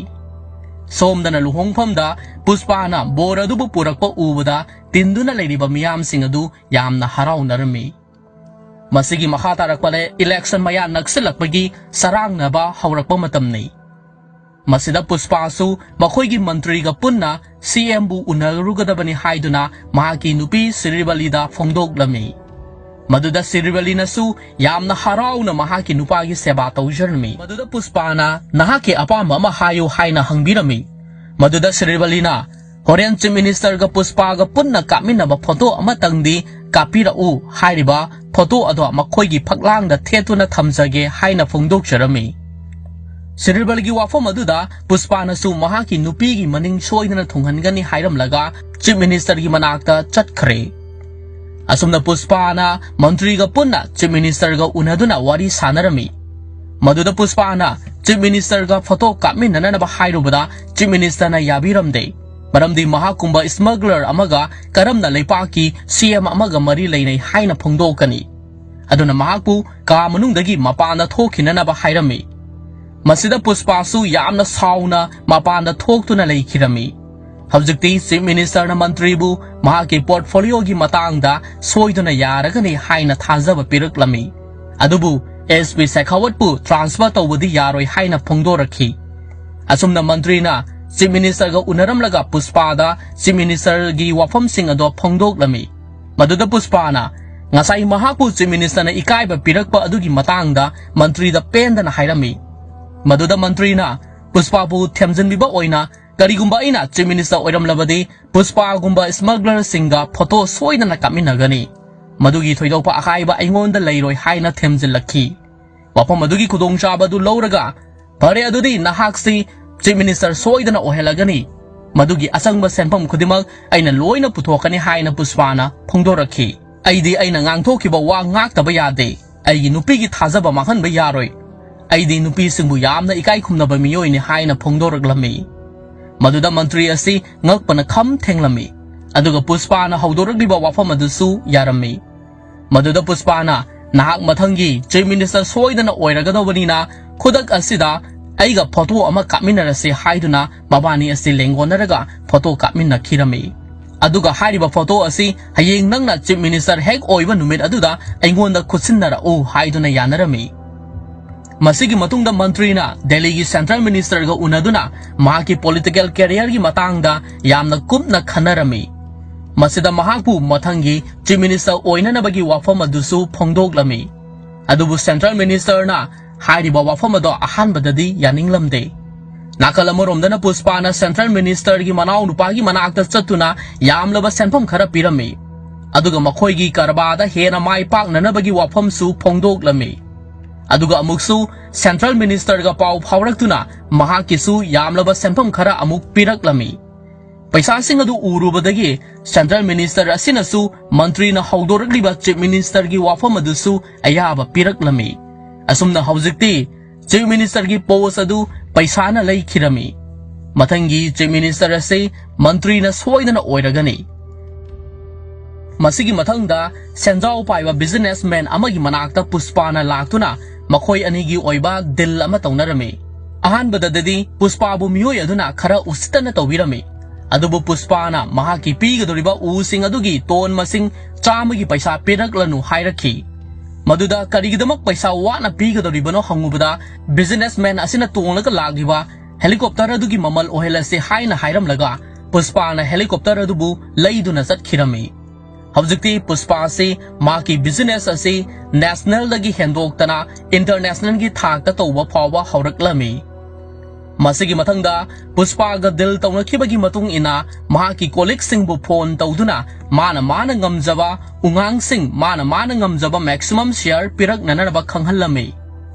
ꯁꯣꯝꯗꯅ ꯂꯨꯍꯣꯡꯐꯝꯗ ꯄꯨꯁꯄꯥꯅ ꯕꯣꯔ ꯑꯗꯨꯕꯨ ꯄꯨꯔꯛꯄ ꯎꯕꯗ ꯇꯤꯟꯗꯨꯅ ꯂꯩꯔꯤꯕ ꯃꯤꯌꯥꯝꯁꯤꯡ ꯑꯗꯨ ꯌꯥꯝꯅ ꯍꯔꯥꯎꯅꯔꯝꯃꯤ꯫ ꯃꯁꯤꯒꯤ ꯃꯈꯥ ꯇꯥꯔꯛꯄꯗ ꯏꯂꯦꯛꯁꯟ ꯃꯌꯥ ꯅꯛꯁꯤꯜꯂꯛꯄꯒꯤ ꯆꯔꯥꯡꯅꯕ ꯍꯧꯔꯛꯄ ꯃꯇꯝꯅꯤ꯫ ꯃꯁꯤꯗ ꯄꯨꯁꯄꯥꯁꯨ ꯃꯈꯣꯏꯒꯤ ꯃꯟꯇ꯭ꯔꯤꯒ ꯄꯨꯟꯅ ꯁꯤ ꯑꯦꯝꯕꯨ ꯎꯅꯔꯨꯒꯗꯕꯅꯤ ꯍꯥꯏꯗꯨꯅ ꯃꯍꯥꯛꯀꯤ ꯅꯨꯄꯤ ꯁꯤꯔꯤꯕꯂꯤꯗ ꯐꯣꯡꯗꯣꯛꯂꯝꯃꯤ꯫ ꯃꯗꯨꯗ ꯁꯤꯔꯤꯕꯂꯤꯅꯁꯨ ꯌꯥꯝꯅ ꯍꯔꯥꯎꯅ ꯃꯍꯥꯛꯀꯤ ꯅꯨꯄꯥꯒꯤ ꯁꯦꯕꯥ ꯇꯧꯖꯔꯝꯃꯤ꯫ ꯃꯗꯨꯗ ꯄꯨꯁꯄꯥꯅ ꯅꯍꯥꯛꯀꯤ ꯑꯄꯥꯝꯕ ꯑꯃ ꯍꯥꯏꯌꯨ ꯍꯥꯏꯅ ꯍꯪꯕꯤꯔꯝꯃꯤ꯫ ꯃꯗꯨꯗ ꯁꯤꯔꯤꯕꯂꯤꯅ ꯍꯣꯔꯦꯟ ꯆꯤꯐ ꯃꯤꯅꯤꯁꯇꯔꯒ ꯄꯨꯁꯄꯥꯒ ꯄꯨꯟꯅ ꯀꯥꯞꯃꯤꯟꯅꯕ ꯐꯣꯇꯣ ꯑꯃꯇꯪꯗꯤ ꯀꯥꯞꯄꯤꯔꯛꯎ ꯍꯥꯏꯔꯤꯕ ꯐꯣꯇꯣ ꯑꯗꯣ ꯃꯈꯣꯏꯒꯤ ꯐꯛꯂꯥꯡꯗ ꯊꯦꯠꯇꯨꯅ ꯊꯝꯖꯒꯦ ꯍꯥꯏꯅ ꯐꯣꯡꯗꯣꯛꯆꯔꯝꯃꯤ꯫ ꯁꯤꯔꯤꯕꯜꯒꯤ ꯋꯥꯐꯝ ꯑꯗꯨꯗ ꯄꯨꯁꯄꯥꯅꯁꯨ ꯃꯍꯥꯛꯀꯤ ꯅꯨꯄꯤꯒꯤ ꯃꯅꯤꯡ ꯁꯣꯏꯗꯅ ꯊꯨꯡꯍꯟꯒꯅꯤ ꯍꯥꯏꯔꯝꯂꯒ ꯆꯤꯐ ꯃꯤꯅꯤꯁꯇꯔꯒꯤ ꯃꯅꯥꯛꯇ ꯆꯠꯈ꯭ꯔꯦ꯫ ꯑꯁꯨꯝꯅ ꯄꯨꯁꯄꯥꯅ ꯃꯟꯇ꯭ꯔꯤꯒ ꯄꯨꯟꯅ ꯆꯤꯐ ꯃꯤꯅꯤꯁꯇꯔꯒ ꯎꯅꯗꯨꯅ ꯋꯥꯔꯤ ꯁꯥꯟꯅꯔꯝꯃꯤ꯫ ꯃꯗꯨꯗ ꯄꯨꯁꯄꯥꯅ ꯆꯤꯐ ꯃꯤꯅꯤꯁꯇꯔꯒ ꯐꯣꯇꯣ ꯀꯥꯞꯃꯤꯟꯅꯅꯕ ꯍꯥꯏꯔꯨꯕꯗ ꯆꯤꯐ ꯃꯤꯅꯤꯁꯇꯔꯅ ꯌꯥꯕꯤꯔꯝꯗꯦ꯫ ꯃꯔꯝꯗꯤ ꯃꯍꯥꯛꯀꯨꯝꯕ ꯁ꯭ꯃꯒꯂꯔ ꯑꯃꯒ ꯀꯔꯝꯅ ꯂꯩꯄꯥꯛꯀꯤ ꯁꯤ ꯑꯦꯝ ꯑꯃꯒ ꯃꯔꯤ ꯂꯩꯅꯩ ꯍꯥꯏꯅ ꯐꯣꯡꯗꯣꯛꯀꯅꯤ? ꯑꯗꯨꯅ ꯃꯍꯥꯛꯄꯨ ꯀꯥ ꯃꯅꯨꯡꯗꯒꯤ ꯃꯄꯥꯟꯗ ꯊꯣꯛꯈꯤꯅꯅꯕ ꯍꯥꯏꯔꯝꯃꯤ꯫ ꯃꯁꯤꯗ ꯄꯨꯁꯄꯥꯁꯨ ꯌꯥꯝꯅ ꯁꯥꯎꯅ ꯃꯄꯥꯟꯗ ꯊꯣꯛꯇꯨꯅ ꯂꯩꯈꯤꯔꯝꯃꯤ꯫ ꯍꯧꯖꯤꯛꯇꯤ ꯆꯤꯐ ꯃꯤꯅꯤꯁꯇꯔꯅ ꯃꯟꯇ꯭ꯔꯤꯕꯨ ꯃꯍꯥꯛꯀꯤ ꯄꯣꯔꯠꯐꯣꯂꯤꯑꯣꯒꯤ ꯃꯇꯥꯡꯗ ꯁꯣꯏꯗꯅ ꯌꯥꯔꯒꯅꯤ ꯍꯥꯏꯅ ꯊꯥꯖꯕ ꯄꯤꯔꯛꯂꯝꯃꯤ꯫ ꯑꯗꯨꯕꯨ ꯑꯦꯁ ꯄꯤ ꯁꯦꯈꯥꯋꯠꯄꯨ ꯇ꯭ꯔꯥꯟꯁꯐꯔ ꯇꯧꯕꯗꯤ ꯌꯥꯔꯣꯏ ꯍꯥꯏꯅ ꯐꯣꯡꯗꯣꯔꯛꯈꯤ꯫ ꯑꯁꯨꯝꯅ ꯃꯟꯇ꯭ꯔꯤꯅ ꯆꯤꯐ ꯃꯤꯅꯤꯁꯇꯔꯒ ꯎꯅꯔꯝꯂꯒ ꯄꯨꯁꯄꯥꯗ ꯆꯤꯐ ꯃꯤꯅꯤꯁꯇꯔꯒꯤ ꯋꯥꯐꯝꯁꯤꯡ ꯑꯗꯣ ꯐꯣꯡꯗꯣꯛꯂꯝꯃꯤ꯫ ꯃꯗꯨꯗ ꯄꯨꯁꯄꯥꯅ ꯉꯁꯥꯏ ꯃꯍꯥꯛꯄꯨ ꯆꯤꯐ ꯃꯤꯅꯤꯁꯇꯔꯅ ꯏꯀꯥꯏꯕ ꯄꯤꯔꯛꯄ ꯑꯗꯨꯒꯤ ꯃꯇꯥꯡꯗ ꯃꯟꯇ꯭ꯔꯤꯗ ꯄꯦꯟꯗꯅ ꯍꯥꯏꯔꯝꯃꯤ꯫ ꯃꯗꯨꯗ ꯃꯟꯇ꯭ꯔꯤꯅ ꯄꯨꯁꯄꯥꯕꯨ ꯊꯦꯝꯖꯤꯟꯕꯤꯕ ꯑꯣꯏꯅ "ꯀꯔꯤꯒꯨꯝꯕ ꯑꯩꯅ Chief Minister ꯑꯣꯏꯔꯝꯂꯕꯗꯤ ꯄꯨꯁꯄꯥꯒꯨꯝꯕ smugglerꯁꯤꯡꯒ photo ꯁꯣꯏꯗꯅ ꯀꯥꯞꯃꯤꯟꯅꯒꯅꯤ꯫ ꯃꯗꯨꯒꯤ ꯊꯣꯏꯗꯣꯛꯄ ꯑꯀꯥꯏꯕ ꯑꯩꯉꯣꯟꯗ ꯂꯩꯔꯣꯏ" ꯍꯥꯏꯅ ꯊꯦꯝꯖꯤꯜꯂꯛꯈꯤ꯫ ꯋꯥꯐꯝ ꯑꯗꯨꯒꯤ ꯈꯨꯗꯣꯡꯆꯥꯕ ꯑꯗꯨ ꯂꯧꯔꯒ, "ꯐꯔꯦ, ꯑꯗꯨꯗꯤ ꯅꯍꯥꯛꯁꯤ Chief Minister ꯁꯣꯏꯗꯅ ꯑꯣꯏꯍꯜꯂꯒꯅꯤ꯫ ꯃꯗꯨꯒꯤ ꯑꯆꯪꯕ ꯁꯦꯟꯐꯝ ꯈꯨꯗꯤꯡꯃꯛ ꯑꯩꯅ ꯂꯣꯏꯅ ꯄꯨꯊꯣꯛꯀꯅꯤ" ꯍꯥꯏꯅ ꯄꯨꯁꯄꯥꯅ ꯐꯣꯡꯗꯣꯔꯛꯈꯤ꯫ "ꯑꯩꯗꯤ ꯑꯩꯅ ꯉꯥꯡꯊꯣꯛꯈꯤꯕ ꯋꯥ ꯉꯥꯛꯇꯕ ꯌꯥꯗꯦ꯫ ꯑꯩꯒꯤ ꯅꯨꯄꯤꯒꯤ ꯊꯥꯖꯕ ꯃꯥꯡꯍꯟꯕ ꯌꯥꯔꯣꯏ꯫ ꯑꯩꯗꯤ ꯅꯨꯄꯤꯁꯤꯡꯕꯨ ꯌꯥꯝꯅ ꯏꯀꯥꯏ ꯈꯨꯝꯅꯕ ꯃꯤꯑꯣꯏꯅꯤ" ꯍꯥꯏꯅ ꯐꯣꯡꯗꯣꯔꯛꯂꯝꯃꯤ꯫ ꯃꯗꯨꯗ ꯃꯟꯇ꯭ꯔꯤ ꯑꯁꯤ ꯉꯛꯄꯅ ꯈꯝ ꯊꯦꯡꯂꯝꯃꯤ꯫ ꯑꯗꯨꯒ ꯄꯨꯁꯄꯥꯅ ꯍꯧꯗꯣꯔꯛꯂꯤꯕ ꯋꯥꯐꯝ ꯑꯗꯨꯁꯨ ꯌꯥꯔꯝꯃꯤ꯫ ꯃꯗꯨꯗ ꯄꯨꯁꯄꯥꯅ, "ꯅꯍꯥꯛ ꯃꯊꯪꯒꯤ Chief Minister ꯁꯣꯏꯗꯅ ꯑꯣꯏꯔꯒꯗꯧꯕꯅꯤꯅ, ꯈꯨꯗꯛ ꯑꯁꯤꯗ ꯑꯩꯒ photo ꯑꯃ ꯀꯥꯞꯃꯤꯟꯅꯔꯁꯤ" ꯍꯥꯏꯗꯨꯅ ꯃꯕꯥꯅꯤ ꯑꯁꯤ ꯂꯦꯡꯒꯣꯟꯅꯔꯒ photo ꯀꯥꯞꯃꯤꯟꯅꯈꯤꯔꯝꯃꯤ꯫ ꯑꯗꯨꯒ ꯍꯥꯏꯔꯤꯕ photo ꯑꯁꯤ ꯍꯌꯦꯡ ꯅꯪꯅ Chief Minister ꯍꯦꯛ ꯑꯣꯏꯕ ꯅꯨꯃꯤꯠ ꯑꯗꯨꯗ ꯑꯩꯉꯣꯟꯗ ꯈꯨꯠꯁꯤꯟꯅꯔꯛꯎ ꯍꯥꯏꯗꯨꯅ ꯌꯥꯅꯔꯝꯃꯤ꯫ ꯃꯁꯤꯒꯤ ꯃꯇꯨꯡꯗ ꯃꯟꯇ꯭ꯔꯤꯅ ꯗꯦꯜꯂꯤꯒꯤ Central Ministerꯒ ꯎꯅꯗꯨꯅ ꯃꯍꯥꯛꯀꯤ political careerꯒꯤ ꯃꯇꯥꯡꯗ ꯌꯥꯝꯅ ꯀꯨꯞꯅ ꯈꯟꯅꯔꯝꯃꯤ꯫ ꯃꯁꯤꯗ ꯃꯍꯥꯛꯄꯨ ꯃꯊꯪꯒꯤ Chief Minister ꯑꯣꯏꯅꯅꯕꯒꯤ ꯋꯥꯐꯝ ꯑꯗꯨꯁꯨ ꯐꯣꯡꯗꯣꯛꯂꯝꯃꯤ꯫ ꯑꯗꯨꯕꯨ Central Ministerꯅ ꯍꯥꯏꯔꯤꯕ ꯋꯥꯐꯝ ꯑꯗꯣ ꯑꯍꯥꯟꯕꯗꯗꯤ ꯌꯥꯅꯤꯡꯂꯝꯗꯦ꯫ ꯅꯥꯀꯜ ꯑꯃꯔꯣꯝꯗꯅ ꯄꯨꯁꯄꯥꯅ Central Ministerꯒꯤ ꯃꯅꯥꯎꯅꯨꯄꯥꯒꯤ ꯃꯅꯥꯛꯇ ꯆꯠꯇꯨꯅ ꯌꯥꯝꯂꯕ ꯁꯦꯟꯐꯝ ꯈꯔ ꯄꯤꯔꯝꯃꯤ꯫ ꯑꯗꯨꯒ ꯃꯈꯣꯏꯒꯤ ꯀꯔꯕꯥꯔꯗ ꯍꯦꯟꯅ ꯃꯥꯏ ꯄꯥꯛꯅꯅꯕꯒꯤ ꯋꯥꯐꯝꯁꯨ ꯐꯣꯡꯗꯣꯛꯂꯝꯃꯤ꯫ ꯑꯗꯨꯒ ꯑꯃꯨꯛꯁꯨ Central Ministerꯒ ꯄꯥꯎ ꯐꯥꯎꯔꯛꯇꯨꯅ ꯃꯍꯥꯛꯀꯤꯁꯨ ꯌꯥꯝꯂꯕ ꯁꯦꯟꯐꯝ ꯈꯔ ꯑꯃꯨꯛ ꯄꯤꯔꯛꯂꯝꯃꯤ꯫ ꯄꯩꯁꯥꯁꯤꯡ ꯑꯗꯨ ꯎꯔꯨꯕꯗꯒꯤ Central Minister ꯑꯁꯤꯅꯁꯨ ꯃꯟꯇ꯭ꯔꯤꯅ ꯍꯧꯗꯣꯔꯛꯂꯤꯕ Chief Ministerꯒꯤ ꯋꯥꯐꯝ ꯑꯗꯨꯁꯨ ꯑꯌꯥꯕ ꯄꯤꯔꯛꯂꯝꯃꯤ꯫ ꯑꯁꯨꯝꯅ ꯍꯧꯖꯤꯛꯇꯤ Chief Ministerꯒꯤ post ꯑꯗꯨ ꯄꯩꯁꯥꯅ ꯂꯩꯈꯤꯔꯝꯃꯤ꯫ ꯃꯊꯪꯒꯤ Chief Minister ꯑꯁꯤ ꯃꯟꯇ꯭ꯔꯤꯅ ꯁꯣꯏꯗꯅ ꯑꯣꯏꯔꯒꯅꯤ꯫ ꯃꯁꯤꯒꯤ ꯃꯊꯪꯗ ꯁꯦꯟꯖꯥꯎ ꯄꯥꯏꯕ businessman ꯑꯃꯒꯤ ꯃꯅꯥꯛꯇ ꯄꯨꯁꯄꯥꯅ ꯂꯥꯛꯇꯨꯅ ꯃꯈꯣꯏ ꯑꯅꯤꯒꯤ ꯑꯣꯏꯕ deal ꯑꯃ ꯇꯧꯅꯔꯝꯃꯤ꯫ ꯑꯍꯥꯟꯕꯗꯗꯤ ꯄꯨꯁꯄꯥꯕꯨ ꯃꯤꯑꯣꯏ ꯑꯗꯨꯅ ꯈꯔ ꯎꯁꯤꯠꯇꯅ ꯇꯧꯕꯤꯔꯝꯃꯤ꯫ ꯑꯗꯨꯕꯨ ꯄꯨꯁꯄꯥꯅ ꯃꯍꯥꯛꯀꯤ ꯄꯤꯒꯗꯧꯔꯤꯕ ꯎꯁꯤꯡ ꯑꯗꯨꯒꯤ ton ꯃꯁꯤꯡ ꯆꯥꯝꯃꯒꯤ ꯄꯩꯁꯥ ꯄꯤꯔꯛꯂꯅꯨ ꯍꯥꯏꯔꯛꯈꯤ꯫ ꯃꯗꯨꯗ ꯀꯔꯤꯒꯤꯗꯃꯛ ꯄꯩꯁꯥ ꯋꯥꯅ ꯄꯤꯒꯗꯧꯔꯤꯕꯅꯣ ꯍꯪꯉꯨꯕꯗ, businessman ꯑꯁꯤꯅ ꯇꯣꯡꯂꯒ ꯂꯥꯛꯂꯤꯕ helicopter ꯑꯗꯨꯒꯤ ꯃꯃꯜ ꯑꯣꯏꯍꯜꯂꯁꯤ ꯍꯥꯏꯅ ꯍꯥꯏꯔꯝꯂꯒ, ꯄꯨꯁꯄꯥꯅ helicopter ꯑꯗꯨꯕꯨ ꯂꯩꯗꯨꯅ ꯆꯠꯈꯤꯔꯝꯃꯤ꯫ ꯍꯧꯖꯤꯛꯇꯤ ꯄꯨꯁꯄꯥ ꯑꯁꯤ ꯃꯍꯥꯛꯀꯤ business ꯑꯁꯤ nationalꯗꯒꯤ ꯍꯦꯟꯗꯣꯛꯇꯅ internationalꯒꯤ ꯊꯥꯛꯇ ꯇꯧꯕ ꯐꯥꯎꯕ ꯍꯧꯔꯛꯂꯝꯃꯤ꯫ ꯃꯁꯤꯒꯤ ꯃꯊꯪꯗ ꯄꯨꯁꯄꯥꯒ ꯗꯤꯜ ꯇꯧꯅꯈꯤꯕꯒꯤ ꯃꯇꯨꯡ ꯏꯟꯅ ꯃꯍꯥꯛꯀꯤ ꯀꯣꯂꯤꯛꯁꯤꯡꯕꯨ ꯐꯣꯟ ꯇꯧꯗꯨꯅ ꯃꯥꯅ ꯃꯥꯅ ꯉꯝꯖꯕ ꯎꯉꯥꯡꯁꯤꯡ, ꯃꯥꯅ ꯃꯥꯅ ꯉꯝꯖꯕ ꯃꯦꯛꯁꯤꯃꯝ ꯁꯤꯌꯥꯔ ꯄꯤꯔꯛꯅꯅꯕ ꯈꯪꯍꯜꯂꯝꯃꯤ꯫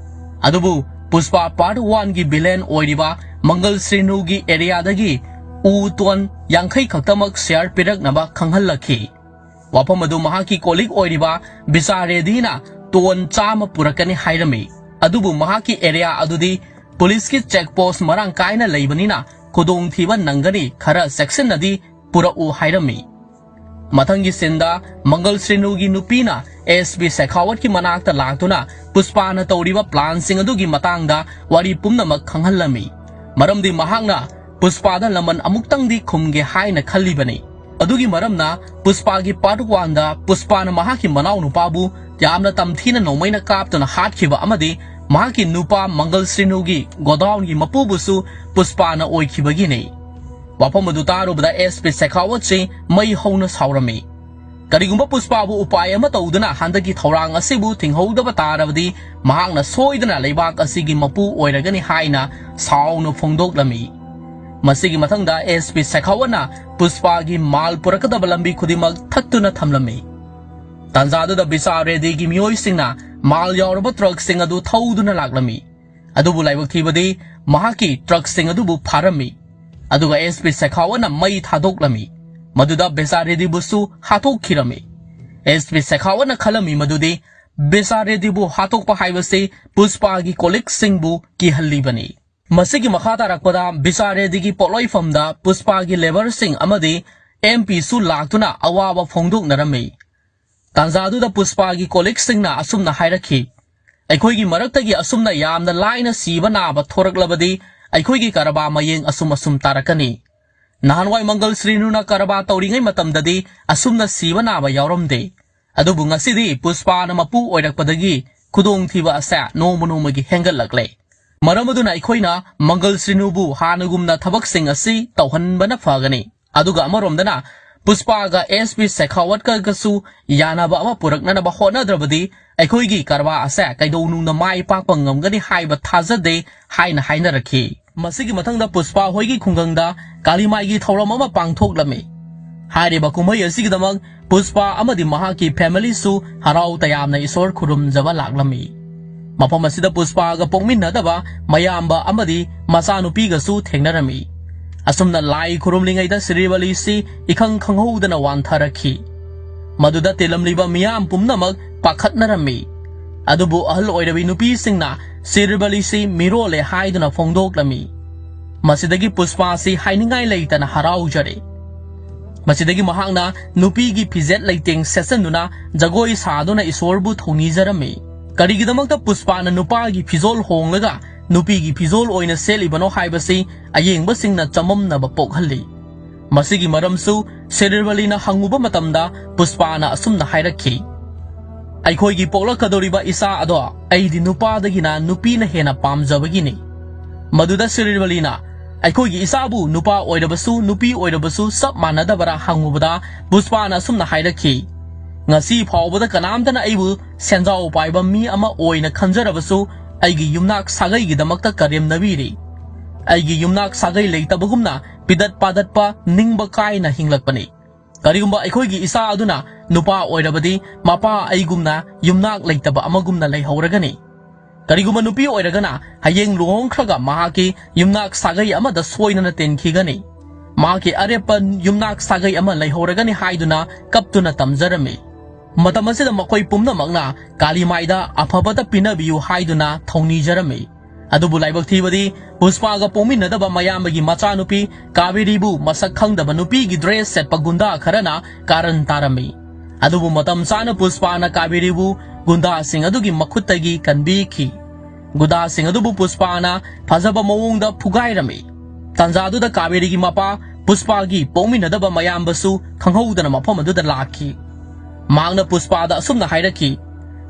ꯑꯗꯨꯕꯨ ꯄꯨꯁꯄꯥ ꯄꯥꯔꯠ ꯋꯥꯟꯒꯤ ꯚꯤꯂꯦꯟ ꯑꯣꯏꯔꯤꯕ ꯃꯪꯒꯜ ꯁ꯭ꯔꯤꯅꯨꯒꯤ ꯑꯦꯔꯤꯌꯥꯗꯒꯤ ꯎ ꯇꯣꯟ ꯌꯥꯡꯈꯩ ꯈꯛꯇꯃꯛ ꯁꯤꯌꯥꯔ ꯄꯤꯔꯛꯅꯕ ꯈꯪꯍꯜꯂꯛꯈꯤ꯫ ꯋꯥꯐꯝ ꯑꯗꯨ ꯃꯍꯥꯛꯀꯤ ꯀꯣꯂꯤꯛ ꯑꯣꯏꯔꯤꯕ ꯕꯤꯆꯥ ꯔꯦꯗꯤꯅ ꯇꯣꯟ ꯆꯥꯝꯃ ꯄꯨꯔꯛꯀꯅꯤ ꯍꯥꯏꯔꯝꯃꯤ꯫ ꯑꯗꯨꯕꯨ ꯃꯍꯥꯛꯀꯤ ꯑꯦꯔꯤꯌꯥ ꯑꯗꯨꯗꯤ ꯄꯨꯂꯤꯁꯀꯤ ꯆꯦꯛ ꯄꯣꯁ ꯃꯔꯥꯡ ꯀꯥꯏꯅ ꯂꯩꯕꯅꯤꯅ ꯈꯨꯗꯣꯡꯊꯤꯕ ꯅꯪꯒꯅꯤ, ꯈꯔ ꯆꯦꯛꯁꯤꯟꯅꯗꯤ ꯄꯨꯔꯛꯎ ꯍꯥꯏꯔꯝꯃꯤ꯫ ꯃꯊꯪꯒꯤ ꯁꯤꯟꯗ ꯃꯪꯒꯜ ꯁ꯭ꯔꯤꯅꯨꯒꯤ ꯅꯨꯄꯤꯅ ꯑꯦꯁ ꯄꯤ ꯁꯦꯈꯥꯋꯠꯀꯤ ꯃꯅꯥꯛꯇ ꯂꯥꯛꯇꯨꯅ ꯄꯨꯁꯄꯥꯅ ꯇꯧꯔꯤꯕ ꯄ꯭ꯂꯥꯟꯁꯤꯡ ꯑꯗꯨꯒꯤ ꯃꯇꯥꯡꯗ ꯋꯥꯔꯤ ꯄꯨꯝꯅꯃꯛ ꯈꯪꯍꯜꯂꯝꯃꯤ꯫ ꯃꯔꯝꯗꯤ ꯃꯍꯥꯛꯅ ꯄꯨꯁꯄꯥꯗ ꯂꯃꯟ ꯑꯃꯨꯛꯇꯪꯗꯤ ꯈꯨꯝꯒꯦ ꯍꯥꯏꯅ ꯈꯜꯂꯤꯕꯅꯤ꯫ ꯑꯗꯨꯒꯤ ꯃꯔꯝꯅ ꯄꯨꯁꯄꯥꯒꯤ ꯄꯥꯔꯠ ꯋꯥꯟꯗ ꯄꯨꯁꯄꯥꯅ ꯃꯍꯥꯛꯀꯤ ꯃꯅꯥꯎꯅꯨꯄꯥꯕꯨ ꯌꯥꯝꯅ ꯇꯝꯊꯤꯅ ꯅꯣꯡꯃꯩꯅ ꯀꯥꯞꯇꯨꯅ ꯍꯥꯠꯈꯤꯕ ꯑꯃꯗꯤ ꯃꯍꯥꯛꯀꯤ ꯅꯨꯄꯥ ꯃꯪꯒꯜ ꯁ꯭ꯔꯤꯅꯨꯒꯤ ꯒꯣꯗꯥꯎꯟꯒꯤ ꯃꯄꯨꯕꯨꯁꯨ ꯄꯨꯁꯄꯥꯅ ꯑꯣꯏꯈꯤꯕꯒꯤꯅꯤ꯫ ꯋꯥꯐꯝ ꯑꯗꯨ ꯇꯥꯔꯨꯕꯗ ꯑꯦꯁ ꯄꯤ ꯁꯦꯈꯥꯋꯠꯁꯤ ꯃꯩ ꯍꯧꯅ ꯁꯥꯎꯔꯝꯃꯤ꯫ ꯀꯔꯤꯒꯨꯝꯕ ꯄꯨꯁꯄꯥꯕꯨ ꯎꯄꯥꯏ ꯑꯃ ꯇꯧꯗꯨꯅ ꯍꯟꯗꯛꯀꯤ ꯊꯧꯔꯥꯡ ꯑꯁꯤꯕꯨ ꯊꯤꯡꯍꯧꯗꯕ ꯇꯥꯔꯕꯗꯤ ꯃꯍꯥꯛꯅ ꯁꯣꯏꯗꯅ ꯂꯩꯕꯥꯛ ꯑꯁꯤꯒꯤ ꯃꯄꯨ ꯑꯣꯏꯔꯒꯅꯤ ꯍꯥꯏꯅ ꯁꯥꯎꯅ ꯐꯣꯡꯗꯣꯛꯂꯝꯃꯤ꯫ ꯃꯁꯤꯒꯤ ꯃꯊꯪꯗ ꯑꯦꯁ ꯄꯤ ꯁꯦꯈꯥꯋꯠꯅ ꯄꯨꯁꯄꯥꯒꯤ ꯃꯥꯜ ꯄꯨꯔꯛꯀꯗꯕ ꯂꯝꯕꯤ ꯈꯨꯗꯤꯡꯃꯛ ꯊꯠꯇꯨꯅ ꯊꯝꯂꯝꯃꯤ꯫ ꯇꯥꯟꯖꯥꯗꯨꯗ ꯕꯤꯆꯥ ꯔꯦꯗꯤꯒꯤ ꯃꯤꯑꯣꯏꯁꯤꯡꯅ ꯃꯥꯜ ꯌꯥꯎꯔꯕ ꯇ꯭ꯔꯛꯁꯤꯡ ꯑꯗꯨ ꯊꯧꯗꯨꯅ ꯂꯥꯛꯂꯝꯃꯤ꯫ ꯑꯗꯨꯕꯨ ꯂꯥꯏꯕꯛ ꯊꯤꯕꯗꯤ ꯃꯍꯥꯛꯀꯤ ꯇ꯭ꯔꯛꯁꯤꯡ ꯑꯗꯨꯕꯨ ꯐꯥꯔꯝꯃꯤ꯫ ꯑꯗꯨꯒ ꯑꯦꯁ ꯄꯤ ꯁꯦꯈꯥꯋꯠꯅ ꯃꯩ ꯊꯥꯗꯣꯛꯂꯝꯃꯤ꯫ ꯃꯗꯨꯗ ꯕꯤꯆꯥ ꯔꯦꯗꯤꯕꯨꯁꯨ ꯍꯥꯠꯇꯣꯛꯈꯤꯔꯝꯃꯤ꯫ ꯑꯦꯁ ꯄꯤ ꯁꯦꯈꯥꯋꯠꯅ ꯈꯜꯂꯝꯃꯤ ꯃꯗꯨꯗꯤ ꯕꯤꯆꯥ ꯔꯦꯗꯤꯕꯨ ꯍꯥꯠꯇꯣꯛꯄ ꯍꯥꯏꯕꯁꯤ ꯄꯨꯁꯄꯥꯒꯤ ꯀꯣꯂꯤꯛꯁꯤꯡꯕꯨ ꯀꯤꯍꯜꯂꯤꯕꯅꯤ꯫ ꯃꯁꯤꯒꯤ ꯃꯈꯥ ꯇꯥꯔꯛꯄꯗ ꯕꯤꯆꯥ ꯔꯦꯗꯤꯒꯤ ꯄꯣꯠꯂꯣꯏꯐꯝꯗ ꯄꯨꯁꯄꯥꯒꯤ ꯂꯦꯕꯔꯁꯤꯡ ꯑꯃꯗꯤ ꯑꯦꯝ ꯄꯤꯁꯨ ꯂꯥꯛꯇꯨꯅ ꯑꯋꯥꯕ ꯐꯣꯡꯗꯣꯛꯅꯔꯝꯃꯤ꯫ ꯇꯥꯟꯖꯥꯗꯨꯗ ꯄꯨꯁꯄꯥꯒꯤ ꯀꯣꯂꯤꯛꯁꯤꯡꯅ ꯑꯁꯨꯝꯅ ꯍꯥꯏꯔꯛꯈꯤ, "ꯑꯩꯈꯣꯏꯒꯤ ꯃꯔꯛꯇꯒꯤ ꯑꯁꯨꯝꯅ ꯌꯥꯝꯅ ꯂꯥꯏꯅ ꯁꯤꯕ ꯅꯥꯕ ꯊꯣꯔꯛꯂꯕꯗꯤ ꯑꯩꯈꯣꯏꯒꯤ ꯀꯔꯕꯥ ꯃꯌꯦꯡ ꯑꯁꯨꯝ ꯑꯁꯨꯝ ꯇꯥꯔꯛꯀꯅꯤ꯫ ꯅꯍꯥꯟꯋꯥꯏ ꯃꯪꯒꯜ ꯁ꯭ꯔꯤꯅꯨꯅ ꯀꯔꯕꯥ ꯇꯧꯔꯤꯉꯩ ꯃꯇꯝꯗꯗꯤ ꯑꯁꯨꯝꯅ ꯁꯤꯕ ꯅꯥꯕ ꯌꯥꯎꯔꯝꯗꯦ꯫ ꯑꯗꯨꯕꯨ ꯉꯁꯤꯗꯤ ꯄꯨꯁꯄꯥꯅ ꯃꯄꯨ ꯑꯣꯏꯔꯛꯄꯗꯒꯤ ꯈꯨꯗꯣꯡꯊꯤꯕ ꯑꯁꯦ ꯅꯣꯡꯃ ꯅꯣꯡꯃꯒꯤ ꯍꯦꯟꯒꯠꯂꯛꯂꯦ꯫ ꯃꯔꯝ ꯑꯗꯨꯅ ꯑꯩꯈꯣꯏꯅ ꯃꯪꯒꯜ ꯁ꯭ꯔꯤꯅꯨꯕꯨ ꯍꯥꯟꯅꯒꯨꯝꯅ ꯊꯕꯛꯁꯤꯡ ꯑꯁꯤ ꯇꯧꯍꯟꯕꯅ ꯐꯒꯅꯤ꯫ ꯑꯗꯨꯒ ꯑꯃꯔꯣꯝꯗꯅ ꯄꯨꯁꯄꯥꯒ ꯑꯦꯁ ꯄꯤ ꯁꯦꯈꯥꯋꯠꯀꯒꯁꯨ ꯌꯥꯅꯕ ꯑꯃ ꯄꯨꯔꯛꯅꯅꯕ ꯍꯣꯠꯅꯗ꯭ꯔꯕꯗꯤ ꯑꯩꯈꯣꯏꯒꯤ ꯀꯔꯕꯥꯔ ꯑꯁꯦ ꯀꯩꯗꯧꯅꯨꯡꯗ ꯃꯥꯏ ꯄꯥꯛꯄ ꯉꯝꯒꯅꯤ ꯍꯥꯏꯕ ꯊꯥꯖꯗꯦ" ꯍꯥꯏꯅ ꯍꯥꯏꯅꯔꯛꯈꯤ꯫ ꯃꯁꯤꯒꯤ ꯃꯊꯪꯗ ꯄꯨꯁꯄꯥ ꯍꯣꯏꯒꯤ ꯈꯨꯡꯒꯪꯗ ꯀꯥꯂꯤꯃꯥꯏꯒꯤ ꯊꯧꯔꯝ ꯑꯃ ꯄꯥꯡꯊꯣꯛꯂꯝꯃꯤ꯫ ꯍꯥꯏꯔꯤꯕ ꯀꯨꯝꯍꯩ ꯑꯁꯤꯒꯤꯗꯃꯛ ꯄꯨꯁꯄꯥ ꯑꯃꯗꯤ ꯃꯍꯥꯛꯀꯤ ꯐꯦꯃꯤꯂꯤꯁꯨ ꯍꯔꯥꯎ ꯇꯌꯥꯝꯅ ꯏꯁꯣꯔ ꯈꯨꯔꯨꯝꯖꯕ ꯂꯥꯛꯂꯝꯃꯤ꯫ ꯃꯐꯝ ꯑꯁꯤꯗ ꯄꯨꯁꯄꯥꯒ ꯄꯣꯛꯃꯤꯟꯅꯗꯕ ꯃꯌꯥꯝꯕ ꯑꯃꯗꯤ ꯃꯆꯥꯅꯨꯄꯤꯒꯁꯨ ꯊꯦꯡꯅꯔꯝꯃꯤ꯫ ꯑꯁꯨꯝꯅ ꯂꯥꯏ ꯈꯨꯔꯨꯝꯂꯤꯉꯩꯗ ꯁꯤꯔꯤꯕꯂꯤꯁꯤ ꯏꯈꯪ ꯈꯪꯍꯧꯗꯅ ꯋꯥꯟꯊꯔꯛꯈꯤ꯫ ꯃꯗꯨꯗ ꯇꯤꯜꯂꯝꯂꯤꯕ ꯃꯤꯌꯥꯝ ꯄꯨꯝꯅꯃꯛ ꯄꯥꯈꯠꯅꯔꯝꯃꯤ꯫ ꯑꯗꯨꯕꯨ ꯑꯍꯜ ꯑꯣꯏꯔꯕꯤ ꯅꯨꯄꯤꯁꯤꯡꯅ ꯁꯤꯔꯤꯕꯂꯤꯁꯤ ꯃꯤꯔꯣꯜꯂꯦ ꯍꯥꯏꯗꯨꯅ ꯐꯣꯡꯗꯣꯛꯂꯝꯃꯤ꯫ ꯃꯁꯤꯗꯒꯤ ꯄꯨꯁꯄꯥꯁꯤ ꯍꯥꯏꯅꯤꯡꯉꯥꯏ ꯂꯩꯇꯅ ꯍꯔꯥꯎꯖꯔꯦ꯫ ꯃꯁꯤꯗꯒꯤ ꯃꯍꯥꯛꯅ ꯅꯨꯄꯤꯒꯤ ꯐꯤꯖꯦꯠ ꯂꯩꯇꯦꯡ ꯁꯦꯠꯆꯟꯗꯨꯅ ꯖꯒꯣꯏ ꯁꯥꯗꯨꯅ ꯏꯁꯣꯔꯕꯨ ꯊꯧꯅꯤꯖꯔꯝꯃꯤ꯫ ꯀꯔꯤꯒꯤꯗꯃꯛꯇ ꯄꯨꯁꯄꯥꯅ ꯅꯨꯄꯥꯒꯤ ꯐꯤꯖꯣꯜ ꯍꯣꯡꯂꯒ ꯅꯨꯄꯤꯒꯤ ꯐꯤꯖꯣꯜ ꯑꯣꯏꯅ ꯁꯦꯠꯂꯤꯕꯅꯣ ꯍꯥꯏꯕꯁꯤ ꯑꯌꯦꯡꯕꯁꯤꯡꯅ ꯆꯃꯝꯅꯕ ꯄꯣꯛꯍꯜꯂꯤ꯫ ꯃꯁꯤꯒꯤ ꯃꯔꯝꯁꯨ ꯁꯤꯔꯤꯕꯂꯤꯅ ꯍꯪꯉꯨꯕ ꯃꯇꯝꯗ ꯄꯨꯁꯄꯥꯅ ꯑꯁꯨꯝꯅ ꯍꯥꯏꯔꯛꯈꯤ, "ꯑꯩꯈꯣꯏꯒꯤ ꯄꯣꯛꯂꯛꯀꯗꯧꯔꯤꯕ ꯏꯆꯥ ꯑꯗꯣ ꯑꯩꯗꯤ ꯅꯨꯄꯥꯗꯒꯤꯅ ꯅꯨꯄꯤꯅ ꯍꯦꯟꯅ ꯄꯥꯝꯖꯕꯒꯤꯅꯤ꯫" ꯃꯗꯨꯗ ꯁꯤꯔꯤꯕꯂꯤꯅ, "ꯑꯩꯈꯣꯏꯒꯤ ꯏꯆꯥꯕꯨ ꯅꯨꯄꯥ ꯑꯣꯏꯔꯕꯁꯨ ꯅꯨꯄꯤ ꯑꯣꯏꯔꯕꯁꯨ ꯆꯞ ꯃꯥꯟꯅꯗꯕꯔꯥ?" ꯍꯪꯉꯨꯕꯗ ꯄꯨꯁꯄꯥꯅ ꯑꯁꯨꯝꯅ ꯍꯥꯏꯔꯛꯈꯤ, "ꯉꯁꯤ ꯐꯥꯎꯕꯗ ꯀꯅꯥꯝꯇꯅ ꯑꯩꯕꯨ ꯁꯦꯟꯖꯥꯎ ꯄꯥꯏꯕ ꯃꯤ ꯑꯃ ꯑꯣꯏꯅ ꯈꯟꯖꯔꯕꯁꯨ ꯑꯩꯒꯤ ꯌꯨꯝꯅꯥꯛ ꯁꯥꯒꯩꯒꯤꯗꯃꯛꯇ ꯀꯔꯦꯝꯅꯕꯤꯔꯤ꯫ ꯑꯩꯒꯤ ꯌꯨꯝꯅꯥꯛ ꯁꯥꯒꯩ ꯂꯩꯇꯕꯒꯨꯝꯅ ꯄꯤꯗꯠ ꯄꯥꯗꯠꯄ ꯅꯤꯡꯕ ꯀꯥꯏꯅ ꯍꯤꯡꯂꯛꯄꯅꯤ꯫ ꯀꯔꯤꯒꯨꯝꯕ ꯑꯩꯈꯣꯏꯒꯤ ꯏꯆꯥ ꯑꯗꯨꯅ ꯅꯨꯄꯥ ꯑꯣꯏꯔꯕꯗꯤ ꯃꯄꯥ ꯑꯩꯒꯨꯝꯅ ꯌꯨꯝꯅꯥꯛ ꯂꯩꯇꯕ ꯑꯃꯒꯨꯝꯅ ꯂꯩꯍꯧꯔꯒꯅꯤ꯫ ꯀꯔꯤꯒꯨꯝꯕ ꯅꯨꯄꯤ ꯑꯣꯏꯔꯒꯅ ꯍꯌꯦꯡ ꯂꯨꯍꯣꯡꯈ꯭ꯔꯒ ꯃꯍꯥꯛꯀꯤ ꯌꯨꯝꯅꯥꯛ ꯁꯥꯒꯩ ꯑꯃꯗ ꯁꯣꯏꯗꯅ ꯇꯤꯟꯈꯤꯒꯅꯤ꯫ ꯃꯍꯥꯛꯀꯤ ꯑꯔꯦꯞꯄ ꯌꯨꯝꯅꯥꯛ ꯁꯥꯒꯩ ꯑꯃ ꯂꯩꯍꯧꯔꯒꯅꯤ" ꯍꯥꯏꯗꯨꯅ ꯀꯞꯇꯨꯅ ꯇꯝꯖꯔꯝꯃꯤ꯫ ꯃꯇꯝ ꯑꯁꯤꯗ ꯃꯈꯣꯏ ꯄꯨꯝꯅꯃꯛꯅ ꯀꯥꯂꯤꯃꯥꯏꯗ ꯑꯐꯕꯇ ꯄꯤꯅꯕꯤꯌꯨ ꯍꯥꯏꯗꯨꯅ ꯊꯧꯅꯤꯖꯔꯝꯃꯤ꯫ ꯑꯗꯨꯕꯨ ꯂꯥꯏꯕꯛ ꯊꯤꯕꯗꯤ ꯄꯨꯁꯄꯥꯒ ꯄꯣꯛꯃꯤꯟꯅꯗꯕ ꯃꯌꯥꯝꯕꯒꯤ ꯃꯆꯥꯅꯨꯄꯤ ꯀꯥꯕꯦꯔꯤꯕꯨ ꯃꯁꯛ ꯈꯪꯗꯕ ꯅꯨꯄꯤꯒꯤ ꯗ꯭ꯔꯦꯁ ꯁꯦꯠꯄ ꯒꯨꯟꯗꯥ ꯈꯔꯅ ꯀꯥꯔꯟ ꯇꯥꯔꯝꯃꯤ꯫ ꯑꯗꯨꯕꯨ ꯃꯇꯝ ꯆꯥꯅ ꯄꯨꯁꯄꯥꯅ ꯀꯥꯕꯦꯔꯤꯕꯨ ꯒꯨꯟꯗꯥꯁꯤꯡ ꯑꯗꯨꯒꯤ ꯃꯈꯨꯠꯇꯒꯤ ꯀꯟꯕꯤꯈꯤ꯫ ꯒꯨꯟꯗꯥꯁꯤꯡ ꯑꯗꯨꯕꯨ ꯄꯨꯁꯄꯥꯅ ꯐꯖꯕ ꯃꯑꯣꯡꯗ ꯐꯨꯒꯥꯏꯔꯝꯃꯤ꯫ ꯇꯥꯟꯖꯥꯗꯨꯗ ꯀꯥꯕꯦꯔꯤꯒꯤ ꯃꯄꯥ ꯄꯨꯁꯄꯥꯒꯤ ꯄꯣꯛꯃꯤꯟꯅꯗꯕ ꯃꯌꯥꯝꯕꯁꯨ ꯈꯪꯍꯧꯗꯅ ꯃꯐꯝ ꯑꯗꯨꯗ ꯂꯥꯛꯈꯤ꯫ ꯃꯍꯥꯛꯅ ꯄꯨꯁꯄꯥꯗ ꯑꯁꯨꯝꯅ ꯍꯥꯏꯔꯛꯈꯤ,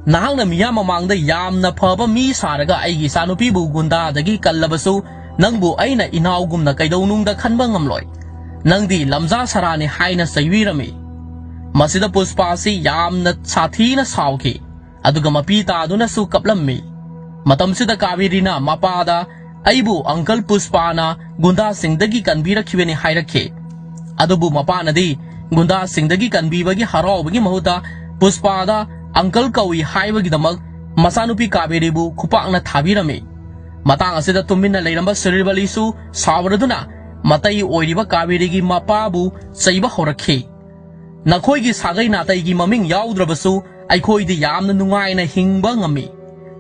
"ꯅꯍꯥꯛꯅ ꯃꯤꯌꯥꯝ ꯃꯃꯥꯡꯗ ꯌꯥꯝꯅ ꯐꯕ ꯃꯤ ꯁꯥꯔꯒ ꯑꯩꯒꯤ ꯏꯆꯥꯅꯨꯄꯤꯕꯨ ꯒꯨꯟꯗꯥꯗꯒꯤ ꯀꯜꯂꯕꯁꯨ ꯅꯪꯕꯨ ꯑꯩꯅ ꯏꯅꯥꯎꯒꯨꯝꯅ ꯀꯩꯗꯧꯅꯨꯡꯗ ꯈꯟꯕ ꯉꯝꯂꯣꯏ꯫ ꯅꯪꯗꯤ ꯂꯝꯖꯥ ꯁꯔꯥꯅꯤ" ꯍꯥꯏꯅ ꯆꯩꯕꯤꯔꯝꯃꯤ꯫ ꯃꯁꯤꯗ ꯄꯨꯁꯄꯥ ꯑꯁꯤ ꯌꯥꯝꯅ ꯁꯥꯊꯤꯅ ꯁꯥꯎꯈꯤ꯫ ꯑꯗꯨꯒ ꯃꯄꯤ ꯇꯥꯗꯨꯅꯁꯨ ꯀꯞꯂꯝꯃꯤ꯫ ꯃꯇꯝꯁꯤꯗ ꯀꯥꯕꯦꯔꯤꯅ ꯃꯄꯥꯗ ꯑꯩꯕꯨ ꯑꯪꯀꯜ ꯄꯨꯁꯄꯥꯅ ꯒꯨꯟꯗꯥꯁꯤꯡꯗꯒꯤ ꯀꯟꯕꯤꯔꯛꯈꯤꯕꯅꯤ ꯍꯥꯏꯔꯛꯈꯤ꯫ ꯑꯗꯨꯕꯨ ꯃꯄꯥꯅꯗꯤ ꯒꯨꯟꯗꯥꯁꯤꯡꯗꯒꯤ ꯀꯟꯕꯤꯕꯒꯤ ꯍꯔꯥꯎꯕꯒꯤ ꯃꯍꯨꯠꯇ ꯄꯨꯁꯄꯥꯗ ꯑꯪꯀꯜ ꯀꯧꯏ ꯍꯥꯏꯕꯒꯤꯗꯃꯛ ꯃꯆꯥꯅꯨꯄꯤ ꯀꯥꯕꯦꯔꯤꯕꯨ ꯈꯨꯄꯥꯛꯅ ꯊꯥꯕꯤꯔꯝꯃꯤ꯫ ꯃꯇꯥꯡ ꯑꯁꯤꯗ ꯇꯨꯃꯤꯟꯅ ꯂꯩꯔꯝꯕ ꯁꯤꯔꯤꯕꯂꯤꯁꯨ ꯁꯥꯎꯔꯗꯨꯅ ꯃꯇꯩ ꯑꯣꯏꯔꯤꯕ ꯀꯥꯕꯦꯔꯤꯒꯤ ꯃꯄꯥꯕꯨ ꯆꯩꯕ ꯍꯧꯔꯛꯈꯤ꯫ "ꯅꯈꯣꯏꯒꯤ ꯁꯥꯒꯩ ꯅꯥꯇꯩꯒꯤ ꯃꯃꯤꯡ ꯌꯥꯎꯗ꯭ꯔꯕꯁꯨ ꯑꯩꯈꯣꯏꯗꯤ ꯌꯥꯝꯅ ꯅꯨꯡꯉꯥꯏꯅ ꯍꯤꯡꯕ ꯉꯝꯃꯤ꯫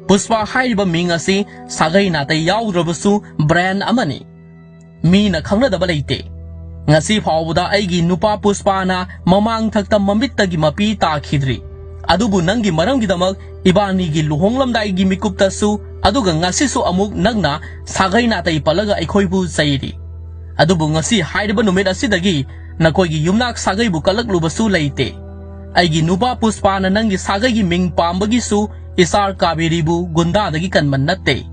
ꯄꯨꯁꯄꯥ ꯍꯥꯏꯔꯤꯕ ꯃꯤꯡ ꯑꯁꯤ ꯁꯥꯒꯩ ꯅꯥꯇꯩ ꯌꯥꯎꯗ꯭ꯔꯕꯁꯨ ꯕ꯭ꯔꯥꯟ ꯑꯃꯅꯤ꯫ ꯃꯤꯅ ꯈꯪꯅꯗꯕ ꯂꯩꯇꯦ꯫ ꯉꯁꯤ ꯐꯥꯎꯕꯗ ꯑꯩꯒꯤ ꯅꯨꯄꯥ ꯄꯨꯁꯄꯥꯅ ꯃꯃꯥꯡꯊꯛꯇ ꯃꯃꯤꯠꯇꯒꯤ ꯃꯄꯤ ꯇꯥꯈꯤꯗ꯭ꯔꯤ꯫ ꯑꯗꯨꯕꯨ ꯅꯪꯒꯤ ꯃꯔꯝꯒꯤꯗꯃꯛ ꯏꯕꯥꯅꯤꯒꯤ ꯂꯨꯍꯣꯡꯂꯝꯗꯥꯏꯒꯤ ꯃꯤꯀꯨꯞꯇꯁꯨ, ꯑꯗꯨꯒ ꯉꯁꯤꯁꯨ ꯑꯃꯨꯛ ꯅꯪꯅ ꯁꯥꯒꯩ ꯅꯥꯇꯩ ꯄꯜꯂꯒ ꯑꯩꯈꯣꯏꯕꯨ ꯆꯩꯔꯤ꯫ ꯑꯗꯨꯕꯨ ꯉꯁꯤ ꯍꯥꯏꯔꯤꯕ ꯅꯨꯃꯤꯠ ꯑꯁꯤꯗꯒꯤ ꯅꯈꯣꯏꯒꯤ ꯌꯨꯝꯅꯥꯛ ꯁꯥꯒꯩꯕꯨ ꯀꯜꯂꯛꯂꯨꯕꯁꯨ ꯂꯩꯇꯦ꯫ ꯑꯩꯒꯤ ꯅꯨꯄꯥ ꯄꯨꯁꯄꯥꯅ ꯅꯪꯒꯤ ꯁꯥꯒꯩꯒꯤ ꯃꯤꯡ ꯄꯥꯝꯕꯒꯤꯁꯨ ꯏꯆꯥꯔ ꯀꯥꯕꯦꯔꯤꯕꯨ ꯒꯨꯟꯗꯥꯗꯒꯤ ꯀꯟꯕ ꯅꯠꯇꯦ꯫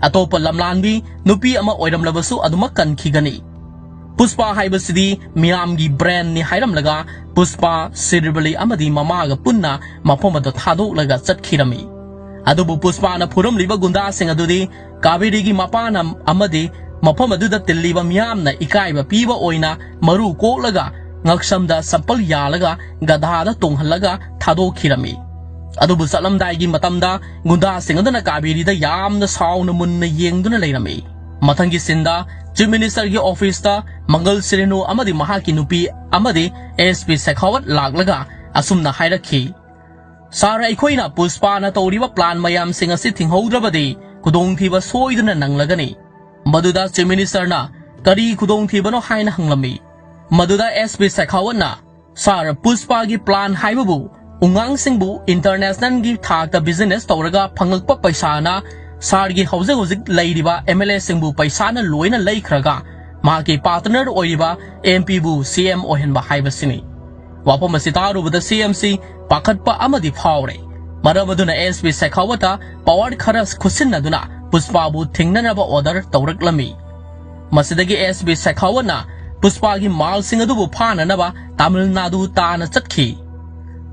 ꯑꯇꯣꯞꯄ ꯂꯝꯂꯥꯟꯕꯤ ꯅꯨꯄꯤ ꯑꯃ ꯑꯣꯏꯔꯝꯂꯕꯁꯨ ꯑꯗꯨꯃꯛ ꯀꯟꯈꯤꯒꯅꯤ꯫ ꯄꯨꯁꯄꯥ ꯍꯥꯏꯕꯁꯤꯗꯤ ꯃꯤꯌꯥꯝꯒꯤ ꯕ꯭ꯔꯥꯟꯅꯤ" ꯍꯥꯏꯔꯝꯂꯒ ꯄꯨꯁꯄꯥ, ꯁꯤꯔꯤꯕꯂꯤ ꯑꯃꯗꯤ ꯃꯃꯥꯒ ꯄꯨꯟꯅ ꯃꯐꯝ ꯑꯗꯨ ꯊꯥꯗꯣꯛꯂꯒ ꯆꯠꯈꯤꯔꯝꯃꯤ꯫ ꯑꯗꯨꯕꯨ ꯄꯨꯁꯄꯥꯅ ꯐꯨꯔꯝꯂꯤꯕ ꯒꯨꯟꯗꯥꯁꯤꯡ ꯑꯗꯨꯗꯤ ꯀꯥꯕꯦꯔꯤꯒꯤ ꯃꯄꯥꯅ ꯑꯃꯗꯤ ꯃꯐꯝ ꯑꯗꯨꯗ ꯇꯤꯜꯂꯤꯕ ꯃꯤꯌꯥꯝꯅ ꯏꯀꯥꯏꯕ ꯄꯤꯕ ꯑꯣꯏꯅ ꯃꯔꯨ ꯀꯣꯛꯂꯒ ꯉꯛꯁꯝꯗ ꯆꯝꯄꯜ ꯌꯥꯜꯂꯒ ꯒꯙꯥꯗ ꯇꯣꯡꯍꯜꯂꯒ ꯊꯥꯗꯣꯛꯈꯤꯔꯝꯃꯤ꯫ ꯑꯗꯨꯕꯨ ꯆꯠꯂꯝꯗꯥꯏꯒꯤ ꯃꯇꯝꯗ ꯒꯨꯟꯗꯥꯁꯤꯡ ꯑꯗꯨꯅ ꯀꯥꯕꯦꯔꯤꯗ ꯌꯥꯝꯅ ꯁꯥꯎꯅ ꯃꯨꯟꯅ ꯌꯦꯡꯗꯨꯅ ꯂꯩꯔꯝꯃꯤ꯫ ꯃꯊꯪꯒꯤ ꯁꯤꯟꯗ ꯆꯤꯐ ꯃꯤꯅꯤꯁꯇꯔꯒꯤ ꯑꯣꯐꯤꯁꯇ ꯃꯪꯒꯜ ꯁꯤꯔꯤꯅꯨ ꯑꯃꯗꯤ ꯃꯍꯥꯛꯀꯤ ꯅꯨꯄꯤ ꯑꯃꯗꯤ ꯑꯦꯁ ꯄꯤ ꯁꯦꯈꯥꯋꯠ ꯂꯥꯛꯂꯒ ꯑꯁꯨꯝꯅ ꯍꯥꯏꯔꯛꯈꯤ, "ꯁꯥꯔ, ꯑꯩꯈꯣꯏꯅ ꯄꯨꯁꯄꯥꯅ ꯇꯧꯔꯤꯕ ꯄ꯭ꯂꯥꯟ ꯃꯌꯥꯝꯁꯤꯡ ꯑꯁꯤ ꯊꯤꯡꯍꯧꯗ꯭ꯔꯕꯗꯤ ꯈꯨꯗꯣꯡꯊꯤꯕ ꯁꯣꯏꯗꯅ ꯅꯪꯂꯒꯅꯤ"꯫ ꯃꯗꯨꯗ ꯆꯤꯐ ꯃꯤꯅꯤꯁꯇꯔꯅ "ꯀꯔꯤ ꯈꯨꯗꯣꯡꯊꯤꯕꯅꯣ?" ꯍꯥꯏꯅ ꯍꯪꯂꯝꯃꯤ꯫ ꯃꯗꯨꯗ ꯑꯦꯁ ꯄꯤ ꯁꯦꯈꯥꯋꯠꯅ, "ꯁꯥꯔ, ꯄꯨꯁꯄꯥꯒꯤ ꯄ꯭ꯂꯥꯟ ꯍꯥꯏꯕꯕꯨ ꯑꯉꯥꯡꯁꯤꯡꯕꯨ ꯏꯟꯇꯔꯅꯦꯁꯅꯦꯜꯒꯤ ꯊꯥꯛꯇ ꯕꯤꯖꯤꯅꯦꯁ ꯇꯧꯔꯒ ꯐꯪꯂꯛꯄ ꯄꯩꯁꯥꯅ ꯁꯥꯔꯒꯤ ꯍꯧꯖꯤꯛ ꯍꯧꯖꯤꯛ ꯂꯩꯔꯤꯕ ꯑꯦꯝ ꯑꯦꯜ ꯑꯦꯁꯤꯡꯕꯨ ꯄꯩꯁꯥꯅ ꯂꯣꯏꯅ ꯂꯩꯈ꯭ꯔꯒ ꯃꯍꯥꯛꯀꯤ ꯄꯥꯔꯠꯅꯔ ꯑꯣꯏꯔꯤꯕ ꯑꯦꯝ ꯄꯤꯕꯨ ꯁꯤ ꯑꯦꯝ ꯑꯣꯏꯍꯟꯕ ꯍꯥꯏꯕꯁꯤꯅꯤ"꯫ ꯋꯥꯐꯝ ꯑꯁꯤ ꯇꯥꯔꯨꯕꯗ ꯁꯤ ꯑꯦꯝ ꯁꯤ ꯄꯥꯈꯠꯄ ꯑꯃꯗꯤ ꯐꯥꯎꯔꯦ꯫ ꯃꯔꯝ ꯑꯗꯨꯅ ꯑꯦꯁ ꯄꯤ ꯁꯦꯈꯥꯋꯠꯇ ꯄꯋꯥꯔ ꯈꯔ ꯈꯨꯠꯁꯤꯟꯅꯗꯨꯅ ꯄꯨꯁꯄꯥꯕꯨ ꯊꯤꯡꯅꯅꯕ ꯑꯣꯔꯗꯔ ꯇꯧꯔꯛꯂꯝꯃꯤ꯫ ꯃꯁꯤꯗꯒꯤ ꯑꯦꯁ ꯄꯤ ꯁꯦꯈꯥꯋꯠꯅ ꯄꯨꯁꯄꯥꯒꯤ ꯃꯥꯜꯁꯤꯡ ꯑꯗꯨꯕꯨ ꯐꯥꯅꯅꯕ ꯇꯥꯃꯤꯜ ꯅꯥꯗꯨ ꯇꯥꯅ ꯆꯠꯈꯤ꯫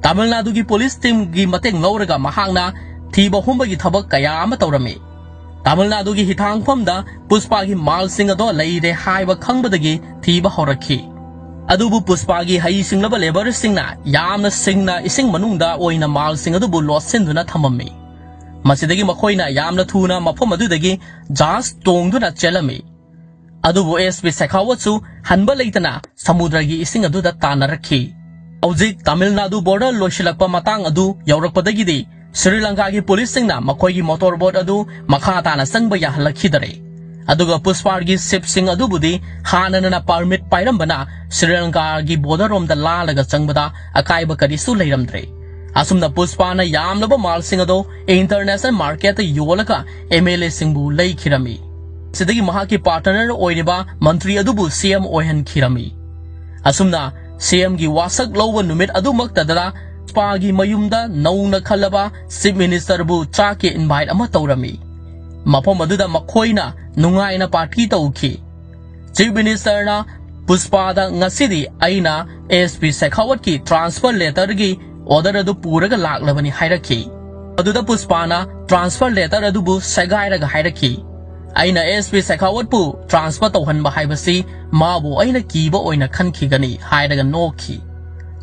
ꯇꯥꯃꯤꯜ ꯅꯥꯗꯨꯒꯤ ꯄꯨꯂꯤꯁ ꯇꯤꯝꯒꯤ ꯃꯇꯦꯡ ꯂꯧꯔꯒ ꯃꯍꯥꯛꯅ ꯊꯤꯕ ꯍꯨꯝꯕꯒꯤ ꯊꯕꯛ ꯀꯌꯥ ꯑꯃ ꯇꯧꯔꯝꯃꯤ꯫ ꯇꯥꯃꯤꯜ ꯅꯥꯗꯨꯒꯤ ꯍꯤꯊꯥꯡꯐꯝꯗ ꯄꯨꯁꯄꯥꯒꯤ ꯃꯥꯜꯁꯤꯡ ꯑꯗꯣ ꯂꯩꯔꯦ ꯍꯥꯏꯕ ꯈꯪꯕꯗꯒꯤ ꯊꯤꯕ ꯍꯧꯔꯛꯈꯤ꯫ ꯑꯗꯨꯕꯨ ꯄꯨꯁꯄꯥꯒꯤ ꯍꯩꯁꯤꯡꯂꯕ ꯂꯦꯕꯔꯁꯤꯡꯅ ꯌꯥꯝꯅ ꯁꯤꯡꯅ ꯏꯁꯤꯡ ꯃꯅꯨꯡꯗ ꯑꯣꯏꯅ ꯃꯥꯜꯁꯤꯡ ꯑꯗꯨꯕꯨ ꯂꯣꯠꯁꯤꯟꯗꯨꯅ ꯊꯝꯃꯝꯃꯤ꯫ ꯃꯁꯤꯗꯒꯤ ꯃꯈꯣꯏꯅ ꯌꯥꯝꯅ ꯊꯨꯅ ꯃꯐꯝ ꯑꯗꯨꯗꯒꯤ ꯖꯍꯥꯖ ꯇꯣꯡꯗꯨꯅ ꯆꯦꯜꯂꯝꯃꯤ꯫ ꯑꯗꯨꯕꯨ ꯑꯦꯁ ꯄꯤ ꯁꯦꯈꯥꯋꯠꯁꯨ ꯍꯟꯕ ꯂꯩꯇꯅ ꯁꯃꯨꯗ꯭ꯔꯒꯤ ꯏꯁꯤꯡ ꯑꯗꯨꯗ ꯇꯥꯟꯅꯔꯛꯈꯤ꯫ ꯍꯧꯖꯤꯛ ꯇꯥꯃꯤꯜ ꯅꯥꯗꯨ ꯕꯣꯔꯗꯔ ꯂꯣꯏꯁꯤꯜꯂꯛꯄ ꯃꯇꯥꯡ ꯑꯗꯨ ꯌꯧꯔꯛꯄꯗꯒꯤꯗꯤ ꯁ꯭ꯔꯤ ꯂꯪꯀꯥꯒꯤ ꯄꯨꯂꯤꯁꯁꯤꯡꯅ ꯃꯈꯣꯏꯒꯤ ꯃꯣꯇꯣꯔ ꯕꯣꯠ ꯑꯗꯨ ꯃꯈꯥ ꯇꯥꯅ ꯆꯪꯕ ꯌꯥꯍꯜꯂꯛꯈꯤꯗꯔꯦ꯫ ꯑꯗꯨꯒ ꯄꯨꯁꯄꯥꯔꯒꯤ ꯁꯤꯞꯁꯤꯡ ꯑꯗꯨꯕꯨꯗꯤ ꯍꯥꯟꯅꯅ ꯄꯔꯃꯤꯠ ꯄꯥꯏꯔꯝꯕꯅ ꯁ꯭ꯔꯤ ꯂꯪꯀꯥꯒꯤ ꯕꯣꯔꯗꯔ ꯔꯣꯝꯗ ꯂꯥꯜꯂꯒ ꯆꯪꯕꯗ ꯑꯀꯥꯏꯕ ꯀꯔꯤꯁꯨ ꯂꯩꯔꯝꯗ꯭ꯔꯦ꯫ ꯑꯁꯨꯝꯅ ꯄꯨꯁꯄꯥꯅ ꯌꯥꯝꯂꯕ ꯃꯥꯜꯁꯤꯡ ꯑꯗꯨ ꯏꯟꯇꯔꯅꯦꯁꯅꯦꯜ ꯃꯥꯔꯀꯦꯠꯇ ꯌꯣꯜꯂꯒ ꯑꯦꯝ ꯑꯦꯜ ꯑꯦꯁꯤꯡꯕꯨ ꯂꯩꯈꯤꯔꯝꯃꯤ꯫ ꯁꯤꯗꯒꯤ ꯃꯍꯥꯛꯀꯤ ꯄꯥꯔꯠꯅꯔ ꯑꯣꯏꯔꯤꯕ ꯃꯟꯇ꯭ꯔꯤ ꯑꯗꯨꯕꯨ ꯁꯤ ꯑꯦꯝ ꯑꯣꯏꯍꯟꯈꯤꯔꯝꯃꯤ꯫ ꯑꯁꯨꯝꯅ ꯁꯤ ꯑꯦꯝꯒꯤ ꯋꯥꯁꯛ ꯂꯧꯕ ꯅꯨꯃꯤꯠ ꯑꯗꯨꯃꯛꯇꯗ ꯄꯨꯁꯄꯥꯒꯤ ꯃꯌꯨꯝꯗ ꯅꯧꯅ ꯈꯜꯂꯕ ꯆꯤꯐ ꯃꯤꯅꯤꯁꯇꯔꯕꯨ ꯆꯥꯛꯀꯤ ꯏꯟꯚꯥꯏꯠ ꯑꯃ ꯇꯧꯔꯝꯃꯤ꯫ ꯃꯐꯝ ꯑꯗꯨꯗ ꯃꯈꯣꯏꯅ ꯅꯨꯡꯉꯥꯏꯅ ꯄꯥꯔꯇꯤ ꯇꯧꯈꯤ꯫ ꯆꯤꯐ ꯃꯤꯅꯤꯁꯇꯔꯅ ꯄꯨꯁꯄꯥꯗ ꯉꯁꯤꯗꯤ ꯑꯩꯅ ꯑꯦꯁ ꯄꯤ ꯁꯦꯈꯥꯋꯠꯀꯤ ꯇ꯭ꯔꯥꯟꯁꯐꯔ ꯂꯦꯇꯔꯒꯤ ꯑꯣꯔꯗꯔ ꯑꯗꯨ ꯄꯨꯔꯒ ꯂꯥꯛꯂꯕꯅꯤ ꯍꯥꯏꯔꯛꯈꯤ꯫ ꯑꯗꯨꯗ ꯄꯨꯁꯄꯥꯅ ꯇ꯭ꯔꯥꯟꯁꯐꯔ ꯂꯦꯇꯔ ꯑꯗꯨꯕꯨ ꯁꯦꯒꯥꯏꯔꯒ ꯍꯥꯏꯔꯛꯈꯤ, "ꯑꯩꯅ ꯑꯦꯁ ꯄꯤ ꯁꯦꯈꯥꯋꯠꯄꯨ ꯇ꯭ꯔꯥꯟꯁꯐꯔ ꯇꯧꯍꯟꯕ ꯍꯥꯏꯕꯁꯤ ꯃꯥꯕꯨ ꯑꯩꯅ ꯀꯤꯕ ꯑꯣꯏꯅ ꯈꯟꯈꯤꯒꯅꯤ" ꯍꯥꯏꯔꯒ ꯅꯣꯛꯈꯤ꯫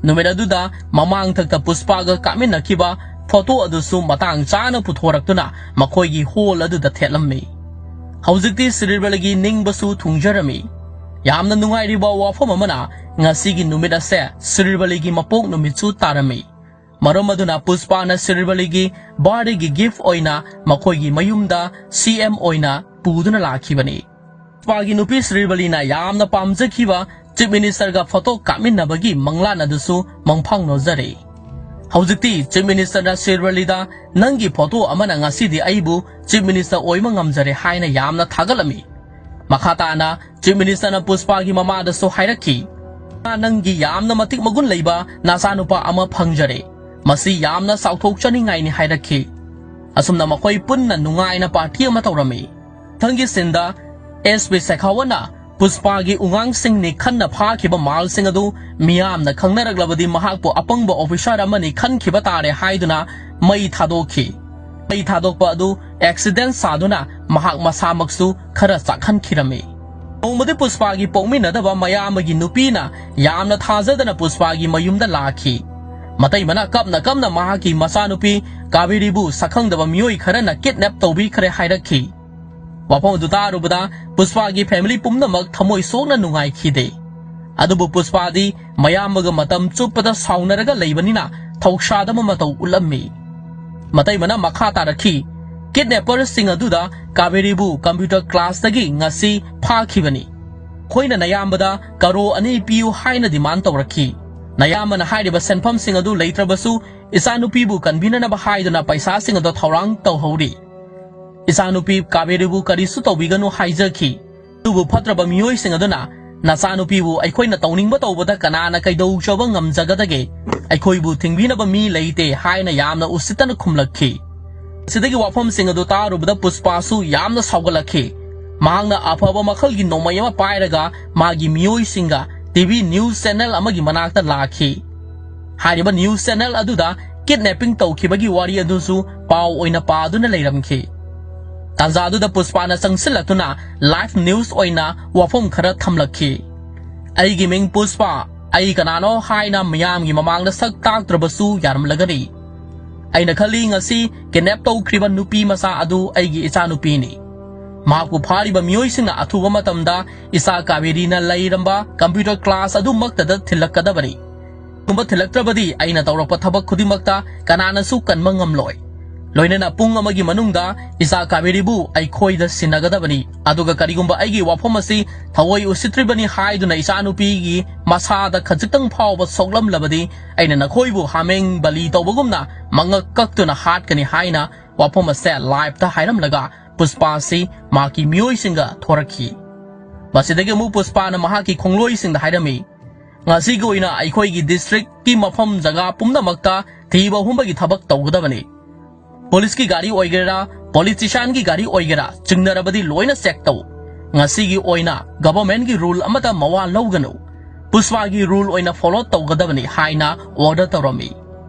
ꯅꯨꯃꯤꯠ ꯑꯗꯨꯗ ꯃꯃꯥꯡꯊꯛꯇ ꯄꯨꯁꯄꯥꯒ ꯀꯥꯞꯃꯤꯟꯅꯈꯤꯕ ꯐꯣꯇꯣ ꯑꯗꯨꯁꯨ ꯃꯇꯥꯡ ꯆꯥꯅ ꯄꯨꯊꯣꯔꯛꯇꯨꯅ ꯃꯈꯣꯏꯒꯤ ꯍꯣꯜ ꯑꯗꯨꯗ ꯊꯦꯠꯂꯝꯃꯤ꯫ ꯍꯧꯖꯤꯛꯇꯤ ꯁ꯭ꯔꯤꯕꯂꯤꯒꯤ ꯅꯤꯡꯕꯁꯨ ꯊꯨꯡꯖꯔꯝꯃꯤ꯫ ꯌꯥꯝꯅ ꯅꯨꯡꯉꯥꯏꯔꯤꯕ ꯋꯥꯐꯝ ꯑꯃꯅ, ꯉꯁꯤꯒꯤ ꯅꯨꯃꯤꯠ ꯑꯁꯦ ꯁ꯭ꯔꯤꯕꯂꯤꯒꯤ ꯃꯄꯣꯛ ꯅꯨꯃꯤꯠꯁꯨ ꯇꯥꯔꯝꯃꯤ꯫ ꯃꯔꯝ ꯑꯗꯨꯅ ꯄꯨꯁꯄꯥꯅ ꯁ꯭ꯔꯤꯕꯂꯤꯒꯤ ꯕꯥꯔꯗꯦꯒꯤ ꯒꯤꯐ ꯑꯣꯏꯅ ꯃꯈꯣꯏꯒꯤ ꯃꯌꯨꯝꯗ ꯁꯤ ꯑꯦꯝ ꯑꯣꯏꯅ ꯄꯨꯗꯨꯅ ꯂꯥꯛꯈꯤꯕꯅꯤ꯫ ꯄꯨꯁꯄꯥꯒꯤ ꯅꯨꯄꯤ ꯁ꯭ꯔꯤꯕꯂꯤꯅ ꯌꯥꯝꯅ ꯄꯥꯝꯖꯈꯤꯕ ꯆꯤꯐ ꯃꯤꯅꯤꯁꯇꯔꯒ ꯐꯣꯇꯣ ꯀꯥꯞꯃꯤꯟꯅꯕꯒꯤ ꯃꯪꯂꯥꯟ ꯑꯗꯨꯁꯨ ꯃꯪꯐꯥꯡꯅꯣꯖꯔꯦ꯫ ꯍꯧꯖꯤꯛꯇꯤ ꯆꯤꯐ ꯃꯤꯅꯤꯁꯇꯔꯅ ꯁ꯭ꯔꯤꯕꯂꯤꯗ, "ꯅꯪꯒꯤ ꯐꯣꯇꯣ ꯑꯃꯅ ꯉꯁꯤꯗꯤ ꯑꯩꯕꯨ ꯆꯤꯐ ꯃꯤꯅꯤꯁꯇꯔ ꯑꯣꯏꯕ ꯉꯝꯖꯔꯦ" ꯍꯥꯏꯅ ꯌꯥꯝꯅ ꯊꯥꯒꯠꯂꯝꯃꯤ꯫ ꯃꯈꯥ ꯇꯥꯅ ꯆꯤꯐ ꯃꯤꯅꯤꯁꯇꯔꯅ ꯄꯨꯁꯄꯥꯒꯤ ꯃꯃꯥꯗꯁꯨ ꯍꯥꯏꯔꯛꯈꯤ, "ꯅꯪꯒꯤ ꯌꯥꯝꯅ ꯃꯇꯤꯛ ꯃꯒꯨꯟ ꯂꯩꯕ ꯅꯆꯥꯅꯨꯄꯥ ꯑꯃ ꯐꯪꯖꯔꯦ꯫ ꯃꯁꯤ ꯌꯥꯝꯅ ꯆꯥꯎꯊꯣꯛꯆꯅꯤꯡꯉꯥꯏꯅꯤ" ꯍꯥꯏꯔꯛꯈꯤ꯫ ꯑꯁꯨꯝꯅ ꯃꯈꯣꯏ ꯄꯨꯟꯅ ꯅꯨꯡꯉꯥꯏꯅ ꯄꯥꯔꯇꯤ ꯑꯃ ꯇꯧꯔꯝꯃꯤ꯫ ꯃꯊꯪꯒꯤ ꯁꯤꯟꯗ ꯑꯦꯁ ꯄꯤ ꯁꯦꯈꯥꯋꯠꯅ ꯄꯨꯁꯄꯥꯒꯤ ꯎꯉꯥꯡꯁꯤꯡꯅꯤ ꯈꯟꯅ ꯐꯥꯈꯤꯕ ꯃꯥꯜꯁꯤꯡ ꯑꯗꯨ ꯃꯤꯌꯥꯝꯅ ꯈꯪꯅꯔꯛꯂꯕꯗꯤ ꯃꯍꯥꯛꯄꯨ ꯑꯄꯪꯕ ꯑꯣꯐꯤꯁꯥꯔ ꯑꯃꯅꯤ ꯈꯟꯈꯤꯕ ꯇꯥꯔꯦ ꯍꯥꯏꯗꯨꯅ ꯃꯩ ꯊꯥꯗꯣꯛꯈꯤ꯫ ꯃꯩ ꯊꯥꯗꯣꯛꯄ ꯑꯗꯨ ꯑꯦꯛꯁꯤꯗꯦꯟ ꯁꯥꯗꯨꯅ ꯃꯍꯥꯛ ꯃꯁꯥꯃꯛꯁꯨ ꯈꯔ ꯆꯥꯛꯍꯟꯈꯤꯔꯝꯃꯤ꯫ ꯅꯣꯡꯃꯗꯤ ꯄꯨꯁꯄꯥꯒꯤ ꯄꯣꯛꯃꯤꯟꯅꯗꯕ ꯃꯌꯥꯝꯕꯒꯤ ꯅꯨꯄꯤꯅ ꯌꯥꯝꯅ ꯊꯥꯖꯗꯅ ꯄꯨꯁꯄꯥꯒꯤ ꯃꯌꯨꯝꯗ ꯂꯥꯛꯈꯤ꯫ ꯃꯇꯩꯃꯅ ꯀꯞꯅ ꯀꯞꯅ ꯃꯍꯥꯛꯀꯤ ꯃꯆꯥꯅꯨꯄꯤ ꯀꯥꯕꯦꯔꯤꯕꯨ ꯁꯛꯈꯪꯗꯕ ꯃꯤꯑꯣꯏ ꯈꯔꯅ ꯀꯤꯗꯅꯦꯞ ꯇꯧꯕꯤꯈ꯭ꯔꯦ ꯍꯥꯏꯔꯛꯈꯤ꯫ ꯋꯥꯐꯝ ꯑꯗꯨ ꯇꯥꯔꯨꯕꯗ ꯄꯨꯁꯄꯥꯒꯤ ꯐꯦꯃꯤꯂꯤ ꯄꯨꯝꯅꯃꯛ ꯊꯃꯣꯏ ꯁꯣꯛꯅ ꯅꯨꯡꯉꯥꯏꯈꯤꯗꯦ꯫ ꯑꯗꯨꯕꯨ ꯄꯨꯁꯄꯥꯗꯤ ꯃꯌꯥꯝꯕꯒ ꯃꯇꯝ ꯆꯨꯞꯄꯗ ꯁꯥꯎꯅꯔꯒ ꯂꯩꯕꯅꯤꯅ ꯊꯧꯁꯥꯗꯕ ꯃꯇꯧ ꯎꯠꯂꯝꯃꯤ꯫ ꯃꯇꯩꯃꯅ ꯃꯈꯥ ꯇꯥꯔꯛꯈꯤ, ꯀꯤꯗꯅꯦꯄꯔꯁꯤꯡ ꯑꯗꯨꯗ ꯀꯥꯕꯦꯔꯤꯕꯨ ꯀꯝꯄ꯭ꯌꯨꯇꯔ ꯀ꯭ꯂꯥꯁꯇꯒꯤ ꯉꯁꯤ ꯐꯥꯈꯤꯕꯅꯤ꯫ ꯑꯩꯈꯣꯏꯅ ꯅꯌꯥꯝꯕꯗ ꯀꯔꯣ ꯑꯅꯤ ꯄꯤꯌꯨ ꯍꯥꯏꯅ ꯗꯤꯃꯥꯟ ꯇꯧꯔꯛꯈꯤ꯫ ꯅꯌꯥꯝꯕꯅ ꯍꯥꯏꯔꯤꯕ ꯁꯦꯟꯐꯝꯁꯤꯡ ꯑꯗꯨ ꯂꯩꯇ꯭ꯔꯕꯁꯨ ꯏꯆꯥꯅꯨꯄꯤꯕꯨ ꯀꯟꯕꯤꯅꯅꯕ ꯍꯥꯏꯗꯨꯅ ꯄꯩꯁꯥꯁꯤꯡ ꯑꯗꯨ ꯊꯧꯔꯥꯡ ꯇꯧꯍꯧꯔꯤ꯫ ꯏꯆꯥꯅꯨꯄꯤ ꯀꯥꯕꯦꯔꯤꯕꯨ ꯀꯔꯤꯁꯨ ꯇꯧꯕꯤꯒꯅꯨ ꯍꯥꯏꯖꯈꯤ꯫ ꯑꯗꯨꯕꯨ ꯐꯠꯇ꯭ꯔꯕ ꯃꯤꯑꯣꯏꯁꯤꯡ ꯑꯗꯨꯅ, "ꯅꯆꯥꯅꯨꯄꯤꯕꯨ ꯑꯩꯈꯣꯏꯅ ꯇꯧꯅꯤꯡꯕ ꯇꯧꯕꯗ ꯀꯅꯥꯅ ꯀꯩꯗꯧꯖꯕ ꯉꯝꯖꯒꯗꯒꯦ? ꯑꯩꯈꯣꯏꯕꯨ ꯊꯤꯡꯕꯤꯅꯕ ꯃꯤ ꯂꯩꯇꯦ" ꯍꯥꯏꯅ ꯌꯥꯝꯅ ꯎꯁꯤꯠꯇꯅ ꯈꯨꯝꯂꯛꯈꯤ꯫ ꯁꯤꯗꯒꯤ ꯋꯥꯐꯝꯁꯤꯡ ꯑꯗꯨ ꯇꯥꯔꯨꯕꯗ ꯄꯨꯁꯄꯥꯁꯨ ꯌꯥꯝꯅ ꯁꯥꯎꯒꯠꯂꯛꯈꯤ꯫ ꯃꯍꯥꯛꯅ ꯑꯐꯕ ꯃꯈꯜꯒꯤ ꯅꯣꯡꯃꯩ ꯑꯃ ꯄꯥꯏꯔꯒ ꯃꯥꯒꯤ ꯃꯤꯑꯣꯏꯁꯤꯡꯒ ꯇꯤ ꯚꯤ ꯅ꯭ꯌꯨꯁ ꯆꯦꯅꯦꯜ ꯑꯃꯒꯤ ꯃꯅꯥꯛꯇ ꯂꯥꯛꯈꯤ꯫ ꯍꯥꯏꯔꯤꯕ ꯅ꯭ꯌꯨꯁ ꯆꯦꯅꯦꯜ ꯑꯗꯨꯗ ꯀꯤꯗꯅꯦꯄꯤꯡ ꯇꯧꯈꯤꯕꯒꯤ ꯋꯥꯔꯤ ꯑꯗꯨꯁꯨ ꯄꯥꯎ ꯑꯣꯏꯅ ꯄꯥꯗꯨꯅ ꯂꯩꯔꯝꯈꯤ꯫ ꯇꯥꯟꯖꯥꯗꯨꯗ ꯄꯨꯁꯄꯥꯅ ꯆꯪꯁꯤꯜꯂꯛꯇꯨꯅ ꯂꯥꯏꯚ ꯅ꯭ꯌꯨꯁ ꯑꯣꯏꯅ ꯋꯥꯐꯝ ꯈꯔ ꯊꯝꯂꯛꯈꯤ꯫ "ꯑꯩꯒꯤ ꯃꯤꯡ ꯄꯨꯁꯄꯥ, ꯑꯩ ꯀꯅꯥꯅꯣ ꯍꯥꯏꯅ ꯃꯤꯌꯥꯝꯒꯤ ꯃꯃꯥꯡꯗ ꯁꯛ ꯇꯥꯛꯇ꯭ꯔꯕꯁꯨ ꯌꯥꯔꯝꯂꯒꯅꯤ꯫ ꯑꯩꯅ ꯈꯜꯂꯤ ꯉꯁꯤ ꯀꯤꯗꯅꯦꯞ ꯇꯧꯈ꯭ꯔꯤꯕ ꯅꯨꯄꯤ ꯃꯆꯥ ꯑꯗꯨ ꯑꯩꯒꯤ ꯏꯆꯥꯅꯨꯄꯤꯅꯤ꯫ ꯃꯍꯥꯛꯄꯨ ꯐꯥꯔꯤꯕ ꯃꯤꯑꯣꯏꯁꯤꯡꯅ ꯑꯊꯨꯕ ꯃꯇꯝꯗ ꯏꯆꯥ ꯀꯥꯕꯦꯔꯤꯅ ꯂꯩꯔꯝꯕ ꯀꯝꯄ꯭ꯌꯨꯇꯔ ꯀ꯭ꯂꯥꯁ ꯑꯗꯨꯃꯛꯇꯗ ꯊꯤꯜꯂꯛꯀꯗꯕꯅꯤ꯫ ꯀꯨꯝꯕ ꯊꯤꯜꯂꯛꯇ꯭ꯔꯕꯗꯤ ꯑꯩꯅ ꯇꯧꯔꯛꯄ ꯊꯕꯛ ꯈꯨꯗꯤꯡꯃꯛꯇ ꯀꯅꯥꯅꯁꯨ ꯀꯟꯕ ꯉꯝꯂꯣꯏ꯫ ꯂꯣꯏꯅꯅ ꯄꯨꯡ ꯑꯃꯒꯤ ꯃꯅꯨꯡꯗ ꯏꯆꯥ ꯀꯥꯕꯦꯔꯤꯕꯨ ꯑꯩꯈꯣꯏꯗ ꯁꯤꯟꯅꯒꯗꯕꯅꯤ꯫ ꯑꯗꯨꯒ ꯀꯔꯤꯒꯨꯝꯕ ꯑꯩꯒꯤ ꯋꯥꯐꯝ ꯑꯁꯤ ꯊꯑꯣꯏ ꯎꯁꯤꯠꯇ꯭ꯔꯤꯕꯅꯤ ꯍꯥꯏꯗꯨꯅ ꯏꯆꯥꯅꯨꯄꯤꯒꯤ ꯃꯁꯥꯗ ꯈꯖꯤꯛꯇꯪ ꯐꯥꯎꯕ ꯁꯣꯛꯂꯝꯂꯕꯗꯤ ꯑꯩꯅ ꯅꯈꯣꯏꯕꯨ ꯍꯥꯃꯦꯡ ꯕꯂꯤ ꯇꯧꯕꯒꯨꯝꯅ ꯃꯉꯛ ꯀꯛꯇꯨꯅ ꯍꯥꯠꯀꯅꯤ" ꯍꯥꯏꯅ ꯋꯥꯐꯝ ꯑꯁꯦ ꯂꯥꯏꯚꯇ ꯍꯥꯏꯔꯝꯂꯒ ꯄꯨꯁꯄꯥ ꯑꯁꯤ ꯃꯍꯥꯛꯀꯤ ꯃꯤꯑꯣꯏꯁꯤꯡꯒ ꯊꯣꯔꯛꯈꯤ꯫ ꯃꯁꯤꯗꯒꯤ ꯑꯃꯨꯛ ꯄꯨꯁꯄꯥꯅ ꯃꯍꯥꯛꯀꯤ ꯈꯣꯡꯂꯣꯏꯁꯤꯡꯗ ꯍꯥꯏꯔꯝꯃꯤ, "ꯉꯁꯤꯒꯤ ꯑꯣꯏꯅ ꯑꯩꯈꯣꯏꯒꯤ ꯗꯤꯁꯇ꯭ꯔꯤꯛꯀꯤ ꯃꯐꯝ ꯖꯒꯥ ꯄꯨꯝꯅꯃꯛꯇ ꯊꯤꯕ ꯍꯨꯝꯕꯒꯤ ꯊꯕꯛ ꯇꯧꯒꯗꯕꯅꯤ꯫ ꯄꯨꯂꯤꯁꯀꯤ ꯒꯥꯔꯤ ꯑꯣꯏꯒꯦꯔꯥ, ꯄꯣꯂꯤꯇꯤꯁꯤꯌꯥꯟꯒꯤ ꯒꯥꯔꯤ ꯑꯣꯏꯒꯦꯔꯥ, ꯆꯤꯡꯅꯔꯕꯗꯤ ꯂꯣꯏꯅ ꯆꯦꯛ ꯇꯧ꯫ ꯉꯁꯤꯒꯤ ꯑꯣꯏꯅ ꯒꯚꯔꯟꯃꯦꯟꯠꯀꯤ ꯔꯨꯜ ꯑꯃꯠꯇ ꯃꯋꯥ ꯂꯧꯒꯅꯨ꯫ ꯄꯨꯁꯄꯥꯒꯤ ꯔꯨꯜ ꯑꯣꯏꯅ ꯐꯣꯂꯣ ꯇꯧꯒꯗꯕꯅꯤ" ꯍꯥꯏꯅ ꯑꯣꯔꯗꯔ ꯇꯧꯔꯝꯃꯤ꯫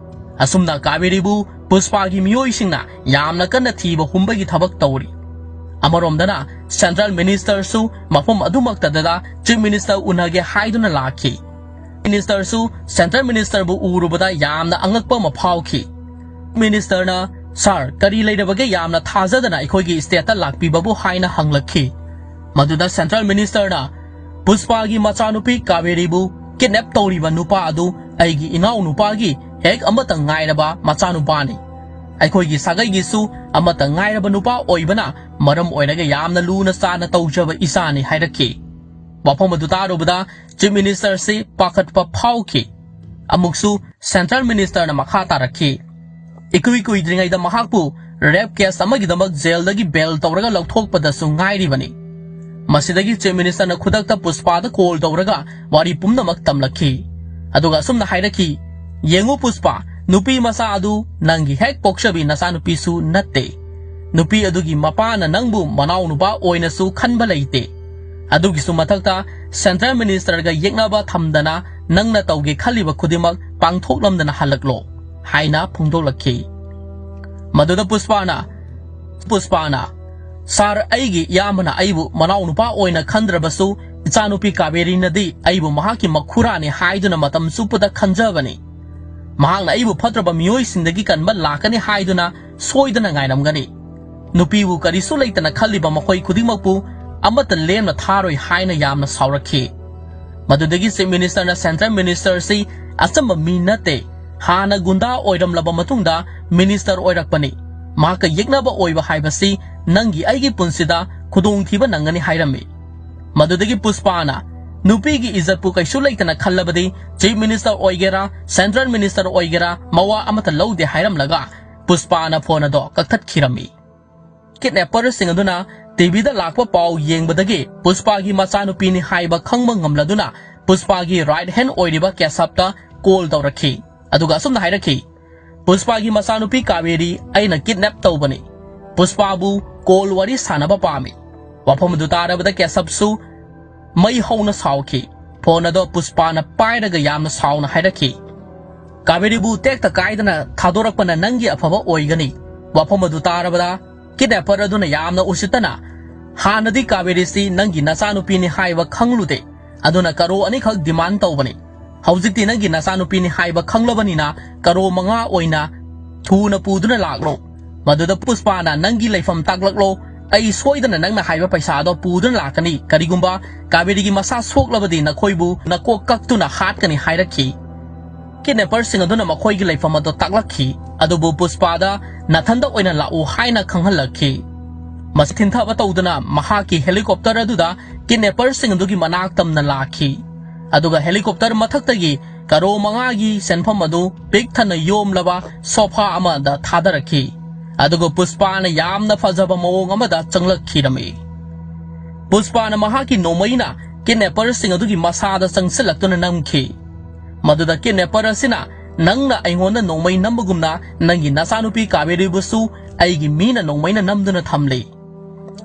ꯑꯁꯨꯝꯅ ꯀꯥꯕꯦꯔꯤꯕꯨ ꯄꯨꯁꯄꯥꯒꯤ ꯃꯤꯑꯣꯏꯁꯤꯡꯅ ꯌꯥꯝꯅ ꯀꯟꯅ ꯊꯤꯕ ꯍꯨꯝꯕꯒꯤ ꯊꯕꯛ ꯇꯧꯔꯤ꯫ ꯑꯃꯔꯣꯝꯗꯅ central ministerꯁꯨ ꯃꯐꯝ ꯑꯗꯨꯃꯛꯇꯗ chief minister ꯎꯅꯒꯦ ꯍꯥꯏꯗꯨꯅ ꯂꯥꯛꯈꯤ꯫ Ministerꯁꯨ central ministerꯕꯨ ꯎꯔꯨꯕꯗ ꯌꯥꯝꯅ ꯑꯉꯛꯄ ꯑꯃ ꯐꯥꯎꯈꯤ꯫ Ministerꯅ, "Sir, ꯀꯔꯤ ꯂꯩꯔꯕꯒꯦ ꯌꯥꯝꯅ ꯊꯥꯖꯗꯅ ꯑꯩꯈꯣꯏꯒꯤ stateꯇ ꯂꯥꯛꯄꯤꯕꯕꯨ?" ꯍꯥꯏꯅ ꯍꯪꯂꯛꯈꯤ꯫ ꯃꯗꯨꯗ central ministerꯅ, "ꯄꯨꯁꯄꯥꯒꯤ ꯃꯆꯥꯅꯨꯄꯤ ꯀꯥꯕꯦꯔꯤꯕꯨ kidnap ꯇꯧꯔꯤꯕ ꯅꯨꯄꯥ ꯑꯗꯨ ꯑꯩꯒꯤ ꯏꯅꯥꯎꯅꯨꯄꯥꯒꯤ ꯍꯦꯛ ꯑꯃꯠꯇ ꯉꯥꯏꯔꯕ ꯃꯆꯥꯅꯨꯄꯥꯅꯤ꯫ ꯑꯩꯈꯣꯏꯒꯤ ꯁꯥꯒꯩꯒꯤꯁꯨ ꯑꯃꯠꯇ ꯉꯥꯏꯔꯕ ꯅꯨꯄꯥ ꯑꯣꯏꯕꯅ ꯃꯔꯝ ꯑꯣꯏꯔꯒ ꯌꯥꯝꯅ ꯂꯨꯅ ꯆꯥꯅ ꯇꯧꯖꯕ ꯏꯆꯥꯅꯤ" ꯍꯥꯏꯔꯛꯈꯤ꯫ ꯋꯥꯐꯝ ꯑꯗꯨ ꯇꯥꯔꯨꯕꯗ chief ministerꯁꯤ ꯄꯥꯈꯠꯄ ꯐꯥꯎꯈꯤ꯫ ꯑꯃꯨꯛꯁꯨ central ministerꯅ ꯃꯈꯥ ꯇꯥꯔꯛꯈꯤ, "ꯏꯀꯨꯏ ꯀꯨꯏꯗ꯭ꯔꯤꯉꯩꯗ ꯃꯍꯥꯛꯄꯨ rape case ꯑꯃꯒꯤꯗꯃꯛ jailꯗꯒꯤ bail ꯇꯧꯔꯒ ꯂꯧꯊꯣꯛꯄꯗꯁꯨ ꯉꯥꯏꯔꯤꯕꯅꯤ"꯫ ꯃꯁꯤꯗꯒꯤ chief ministerꯅ ꯈꯨꯗꯛꯇ ꯄꯨꯁꯄꯥꯗ call ꯇꯧꯔꯒ ꯋꯥꯔꯤ ꯄꯨꯝꯅꯃꯛ ꯇꯝꯂꯛꯈꯤ꯫ ꯑꯗꯨꯒ ꯑꯁꯨꯝꯅ ꯍꯥꯏꯔꯛꯈꯤ, "ꯌꯦꯡꯉꯨ ꯄꯨꯁꯄꯥ, ꯅꯨꯄꯤ ꯃꯆꯥ ꯑꯗꯨ ꯅꯪꯒꯤ ꯍꯦꯛ ꯄꯣꯛꯆꯕꯤ ꯅꯆꯥꯅꯨꯄꯤꯁꯨ ꯅꯠꯇꯦ꯫ ꯅꯨꯄꯤ ꯑꯗꯨꯒꯤ ꯃꯄꯥꯅ ꯅꯪꯕꯨ ꯃꯅꯥꯎꯅꯨꯄꯥ ꯑꯣꯏꯅꯁꯨ ꯈꯟꯕ ꯂꯩꯇꯦ꯫ ꯑꯗꯨꯒꯤꯁꯨ ꯃꯊꯛꯇ central ministerꯒ ꯌꯦꯛꯅꯕ ꯊꯝꯗꯅ ꯅꯪꯅ ꯇꯧꯒꯦ ꯈꯜꯂꯤꯕ ꯈꯨꯗꯤꯡꯃꯛ ꯄꯥꯡꯊꯣꯛꯂꯝꯗꯅ ꯍꯜꯂꯛꯂꯣ" ꯍꯥꯏꯅ ꯐꯣꯡꯗꯣꯛꯂꯛꯈꯤ꯫ ꯃꯗꯨꯗ ꯄꯨꯁꯄꯥꯅ, ꯄꯨꯁꯄꯥꯅ, "Sir, ꯑꯩꯒꯤ ꯏꯌꯥꯝꯕꯅ ꯑꯩꯕꯨ ꯃꯅꯥꯎꯅꯨꯄꯥ ꯑꯣꯏꯅ ꯈꯟꯗ꯭ꯔꯕꯁꯨ, ꯏꯆꯥꯅꯨꯄꯤ ꯀꯥꯕꯦꯔꯤꯅꯗꯤ ꯑꯩꯕꯨ ꯃꯍꯥꯛꯀꯤ ꯃꯈꯨꯔꯥꯅꯤ ꯍꯥꯏꯗꯨꯅ ꯃꯇꯝ ꯆꯨꯞꯄꯗ ꯈꯟꯖꯕꯅꯤ꯫ ꯃꯍꯥꯛꯅ ꯑꯩꯕꯨ ꯐꯠꯇ꯭ꯔꯕ ꯃꯤꯑꯣꯏꯁꯤꯡꯗꯒꯤ ꯀꯟꯕ ꯂꯥꯛꯀꯅꯤ ꯍꯥꯏꯗꯨꯅ ꯁꯣꯏꯗꯅ ꯉꯥꯏꯔꯝꯒꯅꯤ꯫ ꯅꯨꯄꯤꯕꯨ ꯀꯔꯤꯁꯨ ꯂꯩꯇꯅ ꯈꯜꯂꯤꯕ ꯃꯈꯣꯏ ꯈꯨꯗꯤꯡꯃꯛꯄꯨ ꯑꯃꯠꯇ ꯂꯦꯝꯅ ꯊꯥꯔꯣꯏ" ꯍꯥꯏꯅ ꯌꯥꯝꯅ ꯁꯥꯎꯔꯛꯈꯤ꯫ ꯃꯗꯨꯗꯒꯤ chief ministerꯅ central ministerꯁꯤ ꯑꯆꯝꯕ ꯃꯤ ꯅꯠꯇꯦ, ꯍꯥꯟꯅ ꯒꯨꯟꯗꯥ ꯑꯣꯏꯔꯝꯂꯕ ꯃꯇꯨꯡꯗ minister ꯑꯣꯏꯔꯛꯄꯅꯤ꯫ ꯃꯍꯥꯛꯀ ꯌꯦꯛꯅꯕ ꯑꯣꯏꯕ ꯍꯥꯏꯕꯁꯤ ꯅꯪꯒꯤ ꯑꯩꯒꯤ ꯄꯨꯟꯁꯤꯗ ꯈꯨꯗꯣꯡꯊꯤꯕ ꯅꯪꯒꯅꯤ ꯍꯥꯏꯔꯝꯃꯤ꯫ ꯃꯗꯨꯗꯒꯤ ꯄꯨꯁꯄꯥꯅ, "ꯅꯨꯄꯤꯒꯤ ꯏꯖꯠꯄꯨ ꯀꯩꯁꯨ ꯂꯩꯇꯅ ꯈꯜꯂꯕꯗꯤ chief minister ꯑꯣꯏꯒꯦꯔꯥ, central minister ꯑꯣꯏꯒꯦꯔꯥ, ꯃꯋꯥ ꯑꯃꯠꯇ ꯂꯧꯗꯦ" ꯍꯥꯏꯔꯝꯂꯒ ꯄꯨꯁꯄꯥꯅ phone ꯑꯗꯣ ꯀꯛꯊꯠꯈꯤꯔꯝꯃꯤ꯫ Kidnapperꯁꯤꯡ ꯑꯗꯨꯅ TVꯗ ꯂꯥꯛꯄ ꯄꯥꯎ ꯌꯦꯡꯕꯗꯒꯤ ꯄꯨꯁꯄꯥꯒꯤ ꯃꯆꯥꯅꯨꯄꯤꯅꯤ ꯍꯥꯏꯕ ꯈꯪꯕ ꯉꯝꯂꯗꯨꯅ ꯄꯨꯁꯄꯥꯒꯤ right hand ꯑꯣꯏꯔꯤꯕ ꯀꯦꯁꯕꯇ call ꯇꯧꯔꯛꯈꯤ꯫ ꯑꯗꯨꯒ ꯑꯁꯨꯝꯅ ꯍꯥꯏꯔꯛꯈꯤ, "ꯄꯨꯁꯄꯥꯒꯤ ꯃꯆꯥꯅꯨꯄꯤ ꯀꯥꯕꯦꯔꯤ ꯑꯩꯅ kidnap ꯇꯧꯕꯅꯤ꯫ ꯄꯨꯁꯄꯥꯕꯨ call ꯋꯥꯔꯤ ꯁꯥꯟꯅꯕ ꯄꯥꯝꯃꯤ꯫" ꯋꯥꯐꯝ ꯑꯗꯨ ꯇꯥꯔꯕꯗ ꯀꯦꯁꯕꯁꯨ ꯃꯩ ꯍꯧꯅ ꯁꯥꯎꯈꯤ꯫ Phone ꯑꯗꯣ ꯄꯨꯁꯄꯥꯅ ꯄꯥꯏꯔꯒ ꯌꯥꯝꯅ ꯁꯥꯎꯅ ꯍꯥꯏꯔꯛꯈꯤ, ꯀꯥꯕꯦꯔꯤꯕꯨ ꯇꯦꯛꯇ ꯀꯥꯏꯗꯅ ꯊꯥꯗꯣꯔꯛꯄꯅ ꯅꯪꯒꯤ ꯑꯐꯕ ꯑꯣꯏꯒꯅꯤ꯫ ꯋꯥꯐꯝ ꯑꯗꯨ ꯇꯥꯔꯕꯗ ꯀꯤꯗꯅꯦꯄꯔ ꯑꯗꯨꯅ ꯌꯥꯝꯅ ꯎꯁꯤꯠꯇꯅ, "ꯍꯥꯟꯅꯗꯤ ꯀꯥꯕꯦꯔꯤꯁꯤ ꯅꯪꯒꯤ ꯅꯆꯥꯅꯨꯄꯤꯅꯤ ꯍꯥꯏꯕ ꯈꯪꯂꯨꯗꯦ, ꯑꯗꯨꯅ ꯀꯔꯣ ꯑꯅꯤꯈꯛ ꯗꯤꯃꯥꯟ ꯇꯧꯕꯅꯤ꯫ ꯍꯧꯖꯤꯛꯇꯤ ꯅꯪꯒꯤ ꯅꯆꯥꯅꯨꯄꯤꯅꯤ ꯍꯥꯏꯕ ꯈꯪꯂꯕꯅꯤꯅ ꯀꯔꯣ ꯃꯉꯥ ꯑꯣꯏꯅ ꯊꯨꯅ ꯄꯨꯗꯨꯅ ꯂꯥꯛꯂꯣ꯫ ꯃꯗꯨꯗ ꯄꯨꯁꯄꯥꯅ ꯅꯪꯒꯤ ꯂꯩꯐꯝ ꯇꯥꯛꯂꯛꯂꯣ, ꯑꯩ ꯁꯣꯏꯗꯅ ꯅꯪꯅ ꯍꯥꯏꯕ ꯄꯩꯁꯥ ꯑꯗꯣ ꯄꯨꯗꯨꯅ ꯂꯥꯛꯀꯅꯤ, ꯀꯔꯤꯒꯨꯝꯕ ꯀꯥꯕꯦꯔꯤꯒꯤ ꯃꯁꯥ ꯁꯣꯛꯂꯕꯗꯤ ꯅꯈꯣꯏꯕꯨ ꯅꯀꯣꯛ ꯀꯛꯇꯨꯅ ꯍꯥꯠꯀꯅꯤ" ꯍꯥꯏꯔꯛꯈꯤ꯫ ꯀꯤꯗꯅꯦꯄꯔꯁꯤꯡ ꯑꯗꯨꯅ ꯃꯈꯣꯏꯒꯤ ꯂꯩꯐꯝ ꯑꯗꯨ ꯇꯥꯛꯂꯛꯈꯤ, ꯑꯗꯨꯕꯨ ꯄꯨꯁꯄꯥꯗ ꯅꯊꯟꯗ ꯑꯣꯏꯅ ꯂꯥꯛꯎ ꯍꯥꯏꯅ ꯈꯪꯍꯜꯂꯛꯈꯤ꯫ ꯃꯁꯤ ꯊꯤꯟꯊꯕ ꯇꯧꯗꯨꯅ ꯃꯍꯥꯛꯀꯤ ꯍꯦꯂꯤꯀꯣꯞꯇꯔ ꯑꯗꯨꯗ ꯀꯤꯗꯅꯦꯄꯔꯁꯤꯡ ꯑꯗꯨꯒꯤ ꯃꯅꯥꯛ ꯇꯝꯅ ꯂꯥꯛꯈꯤ, ꯑꯗꯨꯒ ꯍꯦꯂꯤꯀꯣꯞꯇꯔ ꯃꯊꯛꯇꯒꯤ ꯀꯔꯣ ꯃꯉꯥꯒꯤ ꯁꯦꯟꯐꯝ ꯑꯗꯨ ꯄꯤꯛ ꯊꯟꯅ ꯌꯣꯝꯂꯕ ꯁꯣꯐꯥ ꯑꯃꯗ ꯊꯥꯗꯔꯛꯈꯤ꯫ ꯑꯗꯨꯒ ꯄꯨꯁꯄꯥꯅ ꯌꯥꯝꯅ ꯐꯖꯕ ꯃꯑꯣꯡ ꯑꯃꯗ ꯆꯪꯂꯛꯈꯤꯔꯝꯃꯤ꯫ ꯄꯨꯁꯄꯥꯅ ꯃꯍꯥꯛꯀꯤ ꯅꯣꯡꯃꯩꯅ ꯀꯤꯗꯅꯦꯄꯔꯁꯤꯡ ꯑꯗꯨꯒꯤ ꯃꯁꯥꯗ ꯆꯪꯁꯤꯜꯂꯛꯇꯨꯅ ꯅꯝꯈꯤ꯫ ꯃꯗꯨꯗ ꯀꯤꯗꯅꯦꯄꯔ ꯑꯁꯤꯅ, "ꯅꯪꯅ ꯑꯩꯉꯣꯟꯗ ꯅꯣꯡꯃꯩ ꯅꯝꯕꯒꯨꯝꯅ ꯅꯪꯒꯤ ꯅꯆꯥꯅꯨꯄꯤ ꯀꯥꯕꯦꯔꯤꯕꯨꯁꯨ ꯑꯩꯒꯤ ꯃꯤꯅ ꯅꯣꯡꯃꯩꯅ ꯅꯝꯗꯨꯅ ꯊꯝꯂꯤ"꯫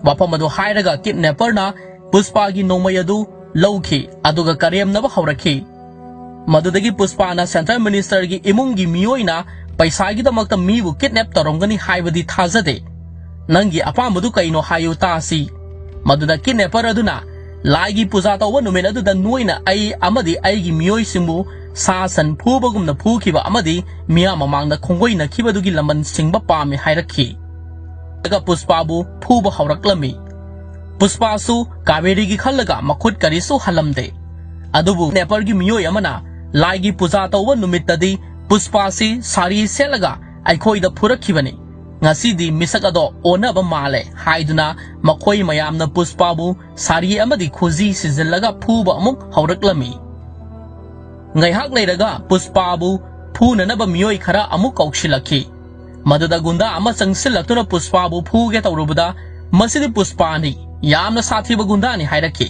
ꯋꯥꯐꯝ ꯑꯗꯨ ꯍꯥꯏꯔꯒ ꯀꯤꯗꯅꯦꯄꯔꯅ ꯄꯨꯁꯄꯥꯒꯤ ꯅꯣꯡꯃꯩ ꯑꯗꯨ ꯂꯧꯈꯤ, ꯑꯗꯨꯒ ꯀꯔꯦꯝꯅꯕ ꯍꯧꯔꯛꯈꯤ꯫ ꯃꯗꯨꯗꯒꯤ ꯄꯨꯁꯄꯥꯅ ꯁꯦꯟꯇ꯭ꯔꯦꯜ ꯃꯤꯅꯤꯁꯇꯔꯒꯤ ꯏꯃꯨꯡꯒꯤ ꯃꯤꯑꯣꯏꯅ ꯄꯩꯁꯥꯒꯤꯗꯃꯛꯇ ꯃꯤꯕꯨ ꯀꯤꯗꯅꯦꯞ ꯇꯧꯔꯝꯒꯅꯤ ꯍꯥꯏꯕꯗꯤ ꯊꯥꯖꯗꯦ꯫ "ꯅꯪꯒꯤ ꯑꯄꯥꯝꯕꯗꯨ ꯀꯩꯅꯣ ꯍꯥꯏꯌꯨ ꯇꯥꯁꯤ"꯫ ꯃꯗꯨꯗ ꯀꯤꯗꯅꯦꯄꯔ ꯑꯗꯨꯅ, "ꯂꯥꯏꯒꯤ ꯄꯨꯖꯥ ꯇꯧꯕ ꯅꯨꯃꯤꯠ ꯑꯗꯨꯗ ꯅꯣꯏꯅ ꯑꯩ ꯑꯃꯗꯤ ꯑꯩꯒꯤ ꯃꯤꯑꯣꯏꯁꯤꯡꯕꯨ ꯁꯥ ꯁꯟ ꯐꯨꯕꯒꯨꯝꯅ ꯐꯨꯈꯤꯕ ꯑꯃꯗꯤ ꯃꯤꯌꯥꯝ ꯃꯃꯥꯡꯗ ꯈꯣꯡꯒꯣꯏꯅꯈꯤꯕꯗꯨꯒꯤ ꯂꯃꯟ ꯁꯤꯡꯕ ꯄꯥꯝꯃꯤ" ꯍꯥꯏꯔꯛꯈꯤ꯫ ꯑꯗꯨꯒ ꯄꯨꯁꯄꯥꯕꯨ ꯐꯨꯕ ꯍꯧꯔꯛꯂꯝꯃꯤ꯫ ꯄꯨꯁꯄꯥꯁꯨ ꯀꯥꯕꯦꯔꯤꯒꯤ ꯈꯜꯂꯒ ꯃꯈꯨꯠ ꯀꯔꯤꯁꯨ ꯍꯜꯂꯝꯗꯦ꯫ ꯑꯗꯨꯕꯨ ꯅꯦꯄꯥꯜꯒꯤ ꯃꯤꯑꯣꯏ ꯑꯃꯅ ꯂꯥꯏꯒꯤ ꯄꯨꯖꯥ ꯇꯧꯕ ꯅꯨꯃꯤꯠꯇꯗꯤ ꯄꯨꯁꯄꯥꯁꯤ ꯁꯥꯔꯤ ꯁꯦꯠꯂꯒ ꯑꯩꯈꯣꯏꯗ ꯐꯨꯔꯛꯈꯤꯕꯅꯤ꯫ ꯉꯁꯤꯗꯤ ꯃꯤꯁꯛ ꯑꯗꯣ ꯑꯣꯟꯅꯕ ꯃꯥꯜꯂꯦ ꯍꯥꯏꯗꯨꯅ ꯃꯈꯣꯏ ꯃꯌꯥꯝꯅ ꯄꯨꯁꯄꯥꯕꯨ ꯁꯥꯔꯤ ꯑꯃꯗꯤ ꯈꯨꯖꯤ ꯁꯤꯖꯤꯜꯂꯒ ꯐꯨꯕ ꯑꯃꯨꯛ ꯍꯧꯔꯛꯂꯝꯃꯤ꯫ ꯉꯥꯏꯍꯥꯛ ꯂꯩꯔꯒ ꯄꯨꯁꯄꯥꯕꯨ ꯐꯨꯅꯅꯕ ꯃꯤꯑꯣꯏ ꯈꯔ ꯑꯃꯨꯛ ꯀꯧꯁꯤꯜꯂꯛꯈꯤ꯫ ꯃꯗꯨꯗ ꯒꯨꯟꯗꯥ ꯑꯃ ꯆꯪꯁꯤꯜꯂꯛꯇꯨꯅ ꯄꯨꯁꯄꯥꯕꯨ ꯐꯨꯒꯦ ꯇꯧꯔꯨꯕꯗ, "ꯃꯁꯤꯗꯤ ꯄꯨꯁꯄꯥꯅꯤ, ꯌꯥꯝꯅ ꯁꯥꯊꯤꯕ ꯒꯨꯟꯗꯥꯅꯤ" ꯍꯥꯏꯔꯛꯈꯤ꯫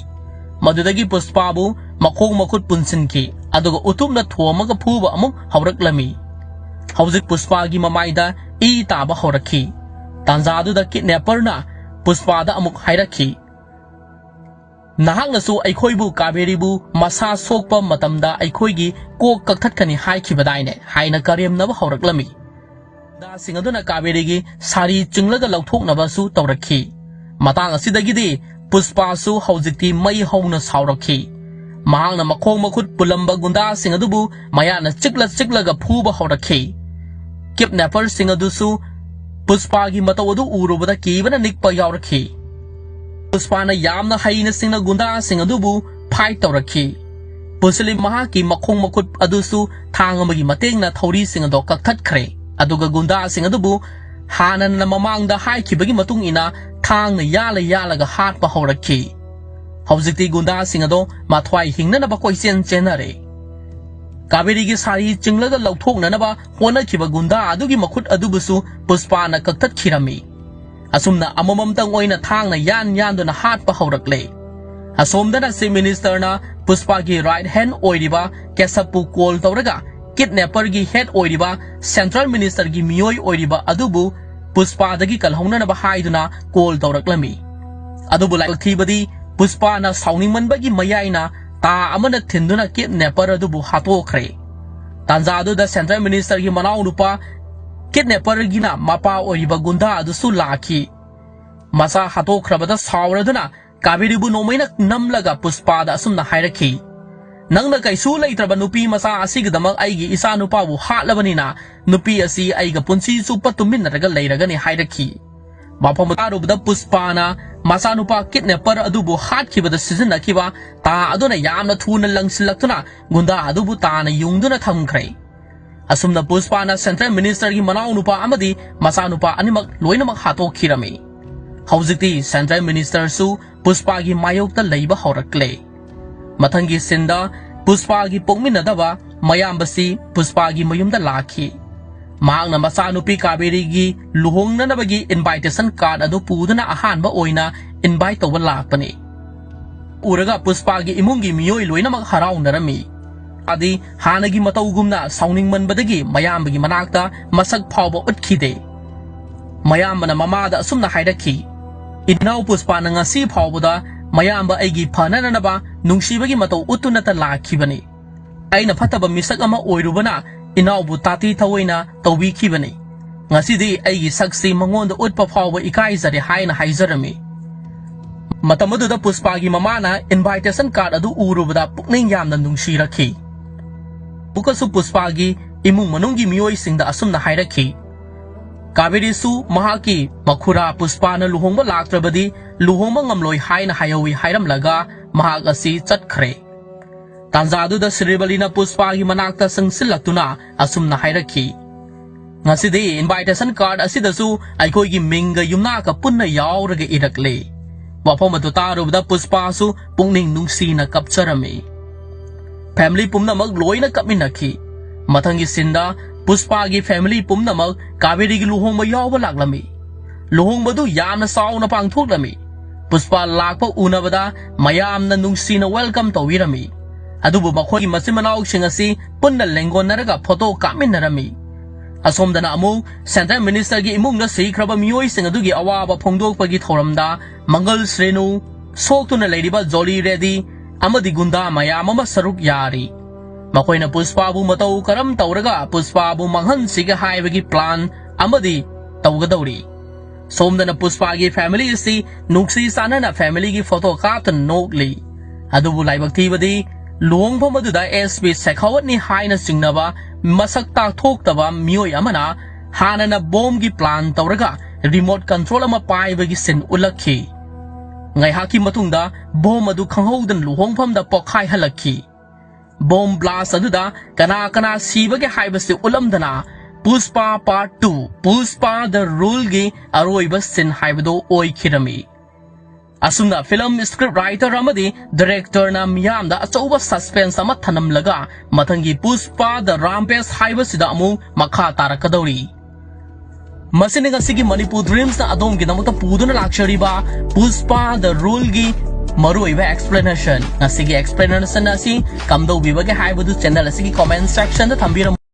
ꯃꯗꯨꯗꯒꯤ ꯄꯨꯁꯄꯥꯕꯨ ꯃꯈꯣꯡ ꯃꯈꯨꯠ ꯄꯨꯟꯁꯤꯟꯈꯤ, ꯑꯗꯨꯒ ꯎꯇꯨꯞꯅ ꯊꯣꯝꯃꯒ ꯐꯨꯕ ꯑꯃꯨꯛ ꯍꯧꯔꯛꯂꯝꯃꯤ꯫ ꯍꯧꯖꯤꯛ ꯄꯨꯁꯄꯥꯒꯤ ꯃꯃꯥꯏꯗ ꯏ ꯇꯥꯕ ꯍꯧꯔꯛꯈꯤ꯫ ꯇꯥꯟꯖꯥꯗꯨꯗ ꯀꯤꯗꯅꯦꯄꯔꯅ ꯄꯨꯁꯄꯥꯗ ꯑꯃꯨꯛ ꯍꯥꯏꯔꯛꯈꯤ, "ꯅꯍꯥꯛꯅꯁꯨ ꯑꯩꯈꯣꯏꯕꯨ, ꯀꯥꯕꯦꯔꯤꯕꯨ, ꯃꯁꯥ ꯁꯣꯛꯄ ꯃꯇꯝꯗ ꯑꯩꯈꯣꯏꯒꯤ ꯀꯣꯛ ꯀꯛꯊꯠꯀꯅꯤ ꯍꯥꯏꯈꯤꯕꯗꯥꯏꯅꯦ?" ꯍꯥꯏꯅ ꯀꯔꯦꯝꯅꯕ ꯍꯧꯔꯛꯂꯝꯃꯤ꯫ ꯒꯨꯟꯗꯥꯁꯤꯡ ꯑꯗꯨꯅ ꯀꯥꯕꯦꯔꯤꯒꯤ ꯁꯥꯔꯤ ꯆꯤꯡꯂꯒ ꯂꯧꯊꯣꯛꯅꯕꯁꯨ ꯇꯧꯔꯛꯈꯤ꯫ ꯃꯇꯥꯡ ꯑꯁꯤꯗꯒꯤꯗꯤ ꯄꯨꯁꯄꯥꯁꯨ ꯍꯧꯖꯤꯛꯇꯤ ꯃꯩ ꯍꯧꯅ ꯁꯥꯎꯔꯛꯈꯤ꯫ ꯃꯍꯥꯛꯅ ꯃꯈꯣꯡ ꯃꯈꯨꯠ ꯄꯨꯜꯂꯝꯕ ꯒꯨꯟꯗꯥꯁꯤꯡ ꯑꯗꯨꯕꯨ ꯃꯌꯥꯅ ꯆꯤꯛꯂ ꯆꯤꯛꯂꯒ ꯐꯨꯕ ꯍꯧꯔꯛꯈꯤ꯫ ꯀꯤꯗꯅꯦꯄꯔꯁꯤꯡ ꯑꯗꯨꯁꯨ ꯄꯨꯁꯄꯥꯒꯤ ꯃꯇꯧ ꯑꯗꯨ ꯎꯔꯨꯕꯗ ꯀꯤꯕꯅ ꯅꯤꯛꯄ ꯌꯥꯎꯔꯛꯈꯤ꯫ ꯄꯨꯁꯄꯥꯅ ꯌꯥꯝꯅ ꯍꯩꯅ ꯁꯤꯡꯅ ꯒꯨꯟꯗꯥꯁꯤꯡ ꯑꯗꯨꯕꯨ ꯐꯥꯏꯠ ꯇꯧꯔꯛꯈꯤ꯫ ꯄꯨꯁꯂꯤ ꯃꯍꯥꯛꯀꯤ ꯃꯈꯣꯡ ꯃꯈꯨꯠ ꯑꯗꯨꯁꯨ ꯊꯥꯡ ꯑꯃꯒꯤ ꯃꯇꯦꯡꯅ ꯊꯧꯔꯤꯁꯤꯡ ꯑꯗꯣ ꯀꯛꯊꯠꯈ꯭ꯔꯦ꯫ ꯑꯗꯨꯒ ꯒꯨꯟꯗꯥꯁꯤꯡ ꯑꯗꯨꯕꯨ ꯍꯥꯟꯅꯅ ꯃꯃꯥꯡꯗ ꯍꯥꯏꯈꯤꯕꯒꯤ ꯃꯇꯨꯡ ꯏꯟꯅ ꯊꯥꯡꯅ ꯌꯥꯜꯂ ꯌꯥꯜꯂꯒ ꯍꯥꯠꯄ ꯍꯧꯔꯛꯈꯤ꯫ ꯍꯧꯖꯤꯛꯇꯤ ꯒꯨꯟꯗꯥꯁꯤꯡ ꯑꯗꯣ ꯃꯊ꯭ꯋꯥꯏ ꯍꯤꯡꯅꯅꯕ ꯀꯣꯏꯆꯦꯟ ꯆꯦꯟꯅꯔꯦ꯫ ꯀꯥꯕꯦꯔꯤꯒꯤ ꯁꯥꯔꯤ ꯆꯤꯡꯂꯒ ꯂꯧꯊꯣꯛꯅꯅꯕ ꯍꯣꯠꯅꯈꯤꯕ ꯒꯨꯟꯗꯥ ꯑꯗꯨꯒꯤ ꯃꯈꯨꯠ ꯑꯗꯨꯕꯨꯁꯨ ꯄꯨꯁꯄꯥꯅ ꯀꯛꯊꯠꯈꯤꯔꯝꯃꯤ꯫ ꯑꯁꯨꯝꯅ ꯑꯃꯃꯝꯇꯪ ꯑꯣꯏꯅ ꯊꯥꯡꯅ ꯌꯥꯟ ꯌꯥꯟꯗꯨꯅ ꯍꯥꯠꯄ ꯍꯧꯔꯛꯂꯦ꯫ ꯑꯁꯣꯝꯗꯅ ꯆꯤꯐ ꯃꯤꯅꯤꯁꯇꯔꯅ ꯄꯨꯁꯄꯥꯒꯤ ꯔꯥꯏꯠ ꯍꯦꯟ ꯑꯣꯏꯔꯤꯕ ꯀꯦꯁꯕꯄꯨ ꯀꯣꯜ ꯇꯧꯔꯒ ꯀꯤꯗꯅꯦꯄꯔꯒꯤ ꯍꯦꯗ ꯑꯣꯏꯔꯤꯕ ꯁꯦꯟꯇ꯭ꯔꯦꯜ ꯃꯤꯅꯤꯁꯇꯔꯒꯤ ꯃꯤꯑꯣꯏ ꯑꯣꯏꯔꯤꯕ ꯑꯗꯨꯕꯨ ꯄꯨꯁꯄꯥꯗꯒꯤ ꯀꯜꯍꯧꯅꯅꯕ ꯍꯥꯏꯗꯨꯅ ꯀꯣꯜ ꯇꯧꯔꯛꯂꯝꯃꯤ꯫ ꯑꯗꯨꯕꯨ ꯂꯥꯏꯕꯛ ꯊꯤꯕꯗꯤ ꯄꯨꯁꯄꯥꯅ ꯁꯥꯎꯅꯤꯡꯃꯟꯕꯒꯤ ꯃꯌꯥꯏꯅ ꯇꯥ ꯑꯃꯅ ꯊꯤꯟꯗꯨꯅ ꯀꯤꯗꯅꯦꯄꯔ ꯑꯗꯨꯕꯨ ꯍꯥꯠꯇꯣꯛꯈ꯭ꯔꯦ꯫ ꯇꯥꯟꯖꯥ ꯑꯗꯨꯗ ꯁꯦꯟꯇ꯭ꯔꯦꯜ ꯃꯤꯅꯤꯁꯇꯔꯒꯤ ꯃꯅꯥꯎꯅꯨꯄꯥ ꯀꯤꯗꯅꯦꯄꯔꯒꯤꯅ ꯃꯄꯥ ꯑꯣꯏꯔꯤꯕ ꯒꯨꯟꯗꯥ ꯑꯗꯨꯁꯨ ꯂꯥꯛꯈꯤ꯫ ꯃꯆꯥ ꯍꯥꯠꯇꯣꯛꯈ꯭ꯔꯕꯗ ꯁꯥꯎꯔꯗꯨꯅ ꯀꯥꯕꯦꯔꯤꯕꯨ ꯅꯣꯡꯃꯩꯅ ꯅꯝꯂꯒ ꯄꯨꯁꯄꯥꯗ ꯑꯁꯨꯝꯅ ꯍꯥꯏꯔꯛꯈꯤ, "ꯅꯪꯅ ꯀꯩꯁꯨ ꯂꯩꯇ꯭ꯔꯕ ꯅꯨꯄꯤ ꯃꯆꯥ ꯑꯁꯤꯒꯤꯗꯃꯛ ꯑꯩꯒꯤ ꯏꯆꯥ ꯅꯨꯄꯥꯕꯨ ꯍꯥꯠꯂꯕꯅꯤꯅ ꯅꯨꯄꯤ ꯑꯁꯤ ꯑꯩꯒ ꯄꯨꯟꯁꯤ ꯆꯨꯞꯄ ꯇꯨꯝꯃꯤꯟꯅꯔꯒ ꯂꯩꯔꯒꯅꯤ" ꯍꯥꯏꯔꯛꯈꯤ꯫ ꯃꯐꯝ ꯇꯥꯔꯨꯕꯗ ꯄꯨꯁꯄꯥꯅ ꯃꯆꯥꯅꯨꯄꯥ ꯀꯤꯗꯅꯦꯄꯔ ꯑꯗꯨꯕꯨ ꯍꯥꯠꯈꯤꯕꯗ ꯁꯤꯖꯤꯟꯅꯈꯤꯕ ꯇꯥ ꯑꯗꯨꯅ ꯌꯥꯝꯅ ꯊꯨꯅ ꯂꯪꯁꯤꯜꯂꯛꯇꯨꯅ ꯒꯨꯟꯗꯥ ꯑꯗꯨꯕꯨ ꯇꯥꯅ ꯌꯨꯡꯗꯨꯅ ꯊꯝꯈ꯭ꯔꯦ꯫ ꯑꯁꯨꯝꯅ ꯄꯨꯁꯄꯥꯅ ꯁꯦꯟꯇ꯭ꯔꯦꯜ ꯃꯤꯅꯤꯁꯇꯔꯒꯤ ꯃꯅꯥꯎꯅꯨꯄꯥ ꯑꯃꯗꯤ ꯃꯆꯥꯅꯨꯄꯥ ꯑꯅꯤꯃꯛ ꯂꯣꯏꯅꯃꯛ ꯍꯥꯠꯇꯣꯛꯈꯤꯔꯝꯃꯤ꯫ ꯍꯧꯖꯤꯛꯇꯤ ꯁꯦꯟꯇ꯭ꯔꯦꯜ ꯃꯤꯅꯤꯁꯇꯔꯁꯨ ꯄꯨꯁꯄꯥꯒꯤ ꯃꯥꯌꯣꯛꯇ ꯂꯩꯕ ꯍꯧꯔꯛꯂꯦ꯫ ꯃꯊꯪꯒꯤ ꯁꯤꯟꯗ ꯄꯨꯁꯄꯥꯒꯤ ꯄꯣꯛꯃꯤꯟꯅꯗꯕ ꯃꯌꯥꯝꯕꯁꯤ ꯄꯨꯁꯄꯥꯒꯤ ꯃꯌꯨꯝꯗ ꯂꯥꯛꯈꯤ꯫ ꯃꯍꯥꯛꯅ ꯃꯆꯥꯅꯨꯄꯤ ꯀꯥꯕꯦꯔꯤꯒꯤ ꯂꯨꯍꯣꯡꯅꯅꯕꯒꯤ ꯏꯟꯚꯥꯏꯇꯦꯁꯟ ꯀꯥꯔꯗ ꯑꯗꯨ ꯄꯨꯗꯨꯅ ꯑꯍꯥꯟꯕ ꯑꯣꯏꯅ ꯏꯟꯚꯥꯏꯠ ꯇꯧꯕ ꯂꯥꯛꯄꯅꯤ꯫ ꯎꯔꯒ ꯄꯨꯁꯄꯥꯒꯤ ꯏꯃꯨꯡꯒꯤ ꯃꯤꯑꯣꯏ ꯂꯣꯏꯅꯃꯛ ꯍꯔꯥꯎꯅꯔꯝꯃꯤ꯫ ꯑꯗꯤ ꯍꯥꯟꯅꯒꯤ ꯃꯇꯧꯒꯨꯝꯅ ꯁꯥꯎꯅꯤꯡꯃꯟꯕꯗꯒꯤ ꯃꯌꯥꯝꯕꯒꯤ ꯃꯅꯥꯛꯇ ꯃꯁꯛ ꯐꯥꯎꯕ ꯎꯠꯈꯤꯗꯦ꯫ ꯃꯌꯥꯝꯕꯅ ꯃꯃꯥꯗ ꯑꯁꯨꯝꯅ ꯍꯥꯏꯔꯛꯈꯤ, "ꯏꯅꯥꯎ ꯄꯨꯁꯄꯥꯅ ꯉꯁꯤ ꯐꯥꯎꯕꯗ ꯃꯌꯥꯝꯕ ꯑꯩꯒꯤ ꯐꯅꯅꯕ ꯅꯨꯡꯁꯤꯕꯒꯤ ꯃꯇꯧ ꯎꯠꯇꯨꯅꯇ ꯂꯥꯛꯈꯤꯕꯅꯤ꯫ ꯑꯩꯅ ꯐꯠꯇꯕ ꯃꯤꯁꯛ ꯑꯃ ꯑꯣꯏꯔꯨꯕꯅ ꯏꯅꯥꯎꯕꯨ ꯇꯥꯇꯤ ꯊꯑꯣꯏꯅ ꯇꯧꯕꯤꯈꯤꯕꯅꯤ꯫ ꯉꯁꯤꯗꯤ ꯑꯩꯒꯤ ꯁꯛꯁꯤ ꯃꯉꯣꯟꯗ ꯎꯠꯄ ꯐꯥꯎꯕ ꯏꯀꯥꯏꯖꯔꯦ" ꯍꯥꯏꯅ ꯍꯥꯏꯖꯔꯝꯃꯤ꯫ ꯃꯇꯝ ꯑꯗꯨꯗ ꯄꯨꯁꯄꯥꯒꯤ ꯃꯃꯥꯅ invitation card ꯑꯗꯨ ꯎꯔꯨꯕꯗ ꯄꯨꯛꯅꯤꯡ ꯌꯥꯝꯅ ꯅꯨꯡꯁꯤꯔꯛꯈꯤ꯫ ꯑꯃꯨꯛꯀꯁꯨ ꯄꯨꯁꯄꯥꯒꯤ ꯏꯃꯨꯡ ꯃꯅꯨꯡꯒꯤ ꯃꯤꯑꯣꯏꯁꯤꯡꯗ ꯑꯁꯨꯝꯅ ꯍꯥꯏꯔꯛꯈꯤ, "ꯀꯥꯕꯦꯔꯤꯁꯨ ꯃꯍꯥꯛꯀꯤ ꯃꯈꯨꯔꯥ ꯄꯨꯁꯄꯥꯅ ꯂꯨꯍꯣꯡꯕ ꯂꯥꯛꯇ꯭ꯔꯕꯗꯤ ꯂꯨꯍꯣꯡꯕ ꯉꯝꯂꯣꯏ ꯍꯥꯏꯅ ꯍꯥꯏꯍꯧꯏ" ꯍꯥꯏꯔꯝꯂꯒ ꯃꯍꯥꯛ ꯑꯁꯤ ꯆꯠꯈ꯭ꯔꯦ꯫ ꯇꯥꯟꯖꯥꯗꯨꯗ ꯁ꯭ꯔꯤꯕꯂꯤꯅ ꯄꯨꯁꯄꯥꯒꯤ ꯃꯅꯥꯛꯇ ꯆꯪꯁꯤꯜꯂꯛꯇꯨꯅ ꯑꯁꯨꯝꯅ ꯍꯥꯏꯔꯛꯈꯤ, "ꯉꯁꯤꯗꯤ invitation card ꯑꯁꯤꯗꯁꯨ ꯑꯩꯈꯣꯏꯒꯤ ꯃꯤꯡꯒ ꯌꯨꯝꯅꯥꯛꯀ ꯄꯨꯟꯅ ꯌꯥꯎꯔꯒ ꯏꯔꯛꯂꯦ"꯫ ꯋꯥꯐꯝ ꯑꯗꯨ ꯇꯥꯔꯨꯕꯗ ꯄꯨꯁꯄꯥꯁꯨ ꯄꯨꯛꯅꯤꯡ ꯅꯨꯡꯁꯤꯅ ꯀꯞꯆꯔꯝꯃꯤ꯫ Family ꯄꯨꯝꯅꯃꯛ ꯂꯣꯏꯅ ꯀꯞꯃꯤꯟꯅꯈꯤ꯫ ꯃꯊꯪꯒꯤ sceneꯗ ꯄꯨꯁꯄꯥꯒꯤ family ꯄꯨꯝꯅꯃꯛ ꯀꯥꯕꯦꯔꯤꯒꯤ ꯂꯨꯍꯣꯡꯕ ꯌꯥꯎꯕ ꯂꯥꯛꯂꯝꯃꯤ꯫ ꯂꯨꯍꯣꯡꯕꯗꯨ ꯌꯥꯝꯅ ꯆꯥꯎꯅ ꯄꯥꯡꯊꯣꯛꯂꯝꯃꯤ꯫ ꯄꯨꯁꯄꯥ ꯂꯥꯛꯄ ꯎꯅꯕꯗ ꯃꯌꯥꯝꯅ ꯅꯨꯡꯁꯤꯅ welcome ꯇꯧꯕꯤꯔꯝꯃꯤ꯫ ꯑꯗꯨꯕꯨ ꯃꯈꯣꯏꯒꯤ ꯃꯆꯤꯟ ꯃꯅꯥꯎꯁꯤꯡ ꯑꯁꯤ ꯄꯨꯟꯅ ꯂꯦꯡꯒꯣꯟꯅꯔꯒ photo ꯀꯥꯞꯃꯤꯟꯅꯔꯝꯃꯤ꯫ ꯑꯁꯣꯝꯗꯅ ꯑꯃꯨꯛ central ministerꯒꯤ ꯏꯃꯨꯡꯗ ꯁꯤꯈ꯭ꯔꯕ ꯃꯤꯑꯣꯏꯁꯤꯡ ꯑꯗꯨꯒꯤ ꯑꯋꯥꯕ ꯐꯣꯡꯗꯣꯛꯄꯒꯤ ꯊꯧꯔꯝꯗ ꯃꯪꯒꯜ ꯁ꯭ꯔꯦꯅꯨ, ꯁꯣꯛꯇꯨꯅ ꯂꯩꯔꯤꯕ ꯖꯣꯂꯤ ꯔꯦꯗꯤ ꯑꯃꯗꯤ ꯒꯨꯟꯗꯥ ꯃꯌꯥꯝ ꯑꯃ ꯁꯔꯨꯛ ꯌꯥꯔꯤ꯫ ꯃꯈꯣꯏꯅ ꯄꯨꯁꯄꯥꯕꯨ ꯃꯇꯧ ꯀꯔꯝ ꯇꯧꯔꯒ ꯄꯨꯁꯄꯥꯕꯨ ꯃꯥꯡꯍꯟꯁꯤꯒꯦ ꯍꯥꯏꯕꯒꯤ plan ꯑꯃꯗꯤ ꯇꯧꯒꯗꯧꯔꯤ꯫ ꯁꯣꯝꯗꯅ ꯄꯨꯁꯄꯥꯒꯤ family ꯑꯁꯤ ꯅꯨꯡꯁꯤ ꯆꯥꯟꯅꯅ familyꯒꯤ photo ꯀꯥꯞꯇꯨꯅ ꯅꯣꯛꯂꯤ꯫ ꯑꯗꯨꯕꯨ ꯂꯥꯏꯕꯛ ꯊꯤꯕꯗꯤ ꯂꯨꯍꯣꯡꯐꯝ ꯑꯗꯨꯗ SP ꯁꯦꯈꯥꯋꯠꯅꯤ ꯍꯥꯏꯅ ꯆꯤꯡꯅꯕ ꯃꯁꯛ ꯇꯥꯛꯊꯣꯛꯇꯕ ꯃꯤꯑꯣꯏ ꯑꯃꯅ ꯍꯥꯟꯅꯅ bombꯒꯤ plan ꯇꯧꯔꯒ remote control ꯑꯃ ꯄꯥꯏꯕꯒꯤ scene ꯎꯠꯂꯛꯈꯤ꯫ ꯉꯥꯏꯍꯥꯛꯀꯤ ꯃꯇꯨꯡꯗ bomb ꯑꯗꯨ ꯈꯪꯍꯧꯗꯅ ꯂꯨꯍꯣꯡꯐꯝꯗ ꯄꯣꯈꯥꯏꯍꯜꯂꯛꯈꯤ꯫ Bomb blast ꯑꯗꯨꯗ ꯀꯅꯥ ꯀꯅꯥ ꯁꯤꯕꯒꯦ ꯍꯥꯏꯕꯁꯤ ꯎꯠꯂꯝꯗꯅ ꯄꯨꯁꯄꯥ Part two, ꯄꯨꯁꯄꯥ The Ruleꯒꯤ ꯑꯔꯣꯏꯕ scene ꯍꯥꯏꯕꯗꯨ ꯑꯣꯏꯈꯤꯔꯝꯃꯤ꯫ ꯑꯁꯨꯝꯅ film script writer ꯑꯃꯗꯤ directorꯅ ꯃꯤꯌꯥꯝꯗ ꯑꯆꯧꯕ suspense ꯑꯃ ꯊꯅꯝꯂꯒ ꯃꯊꯪꯒꯤ ꯄꯨꯁꯄꯥ The Rampage ꯍꯥꯏꯕꯁꯤꯗ ꯑꯃꯨꯛ ꯃꯈꯥ ꯇꯥꯔꯛꯀꯗꯧꯔꯤ꯫ ꯃꯁꯤꯅ ꯉꯁꯤꯒꯤ ꯃꯅꯤꯄꯨꯔ ꯗ꯭ꯔꯤꯝꯁꯅ ꯑꯗꯣꯝꯒꯤꯗꯃꯛꯇ ꯄꯨꯗꯨꯅ ꯂꯥꯛꯆꯔꯤꯕ ꯄꯨꯁꯄꯥ The Ruleꯒꯤ ꯃꯔꯨꯑꯣꯏꯕ explanation꯫ ꯉꯁꯤꯒꯤ explanation ꯑꯁꯤ ꯀꯝꯗꯧꯕꯤꯕꯒꯦ ꯍꯥꯏꯕꯗꯨ channel ꯑꯁꯤꯒꯤ comment sectionꯗ ꯊꯝꯕꯤꯔꯝꯃꯨ꯫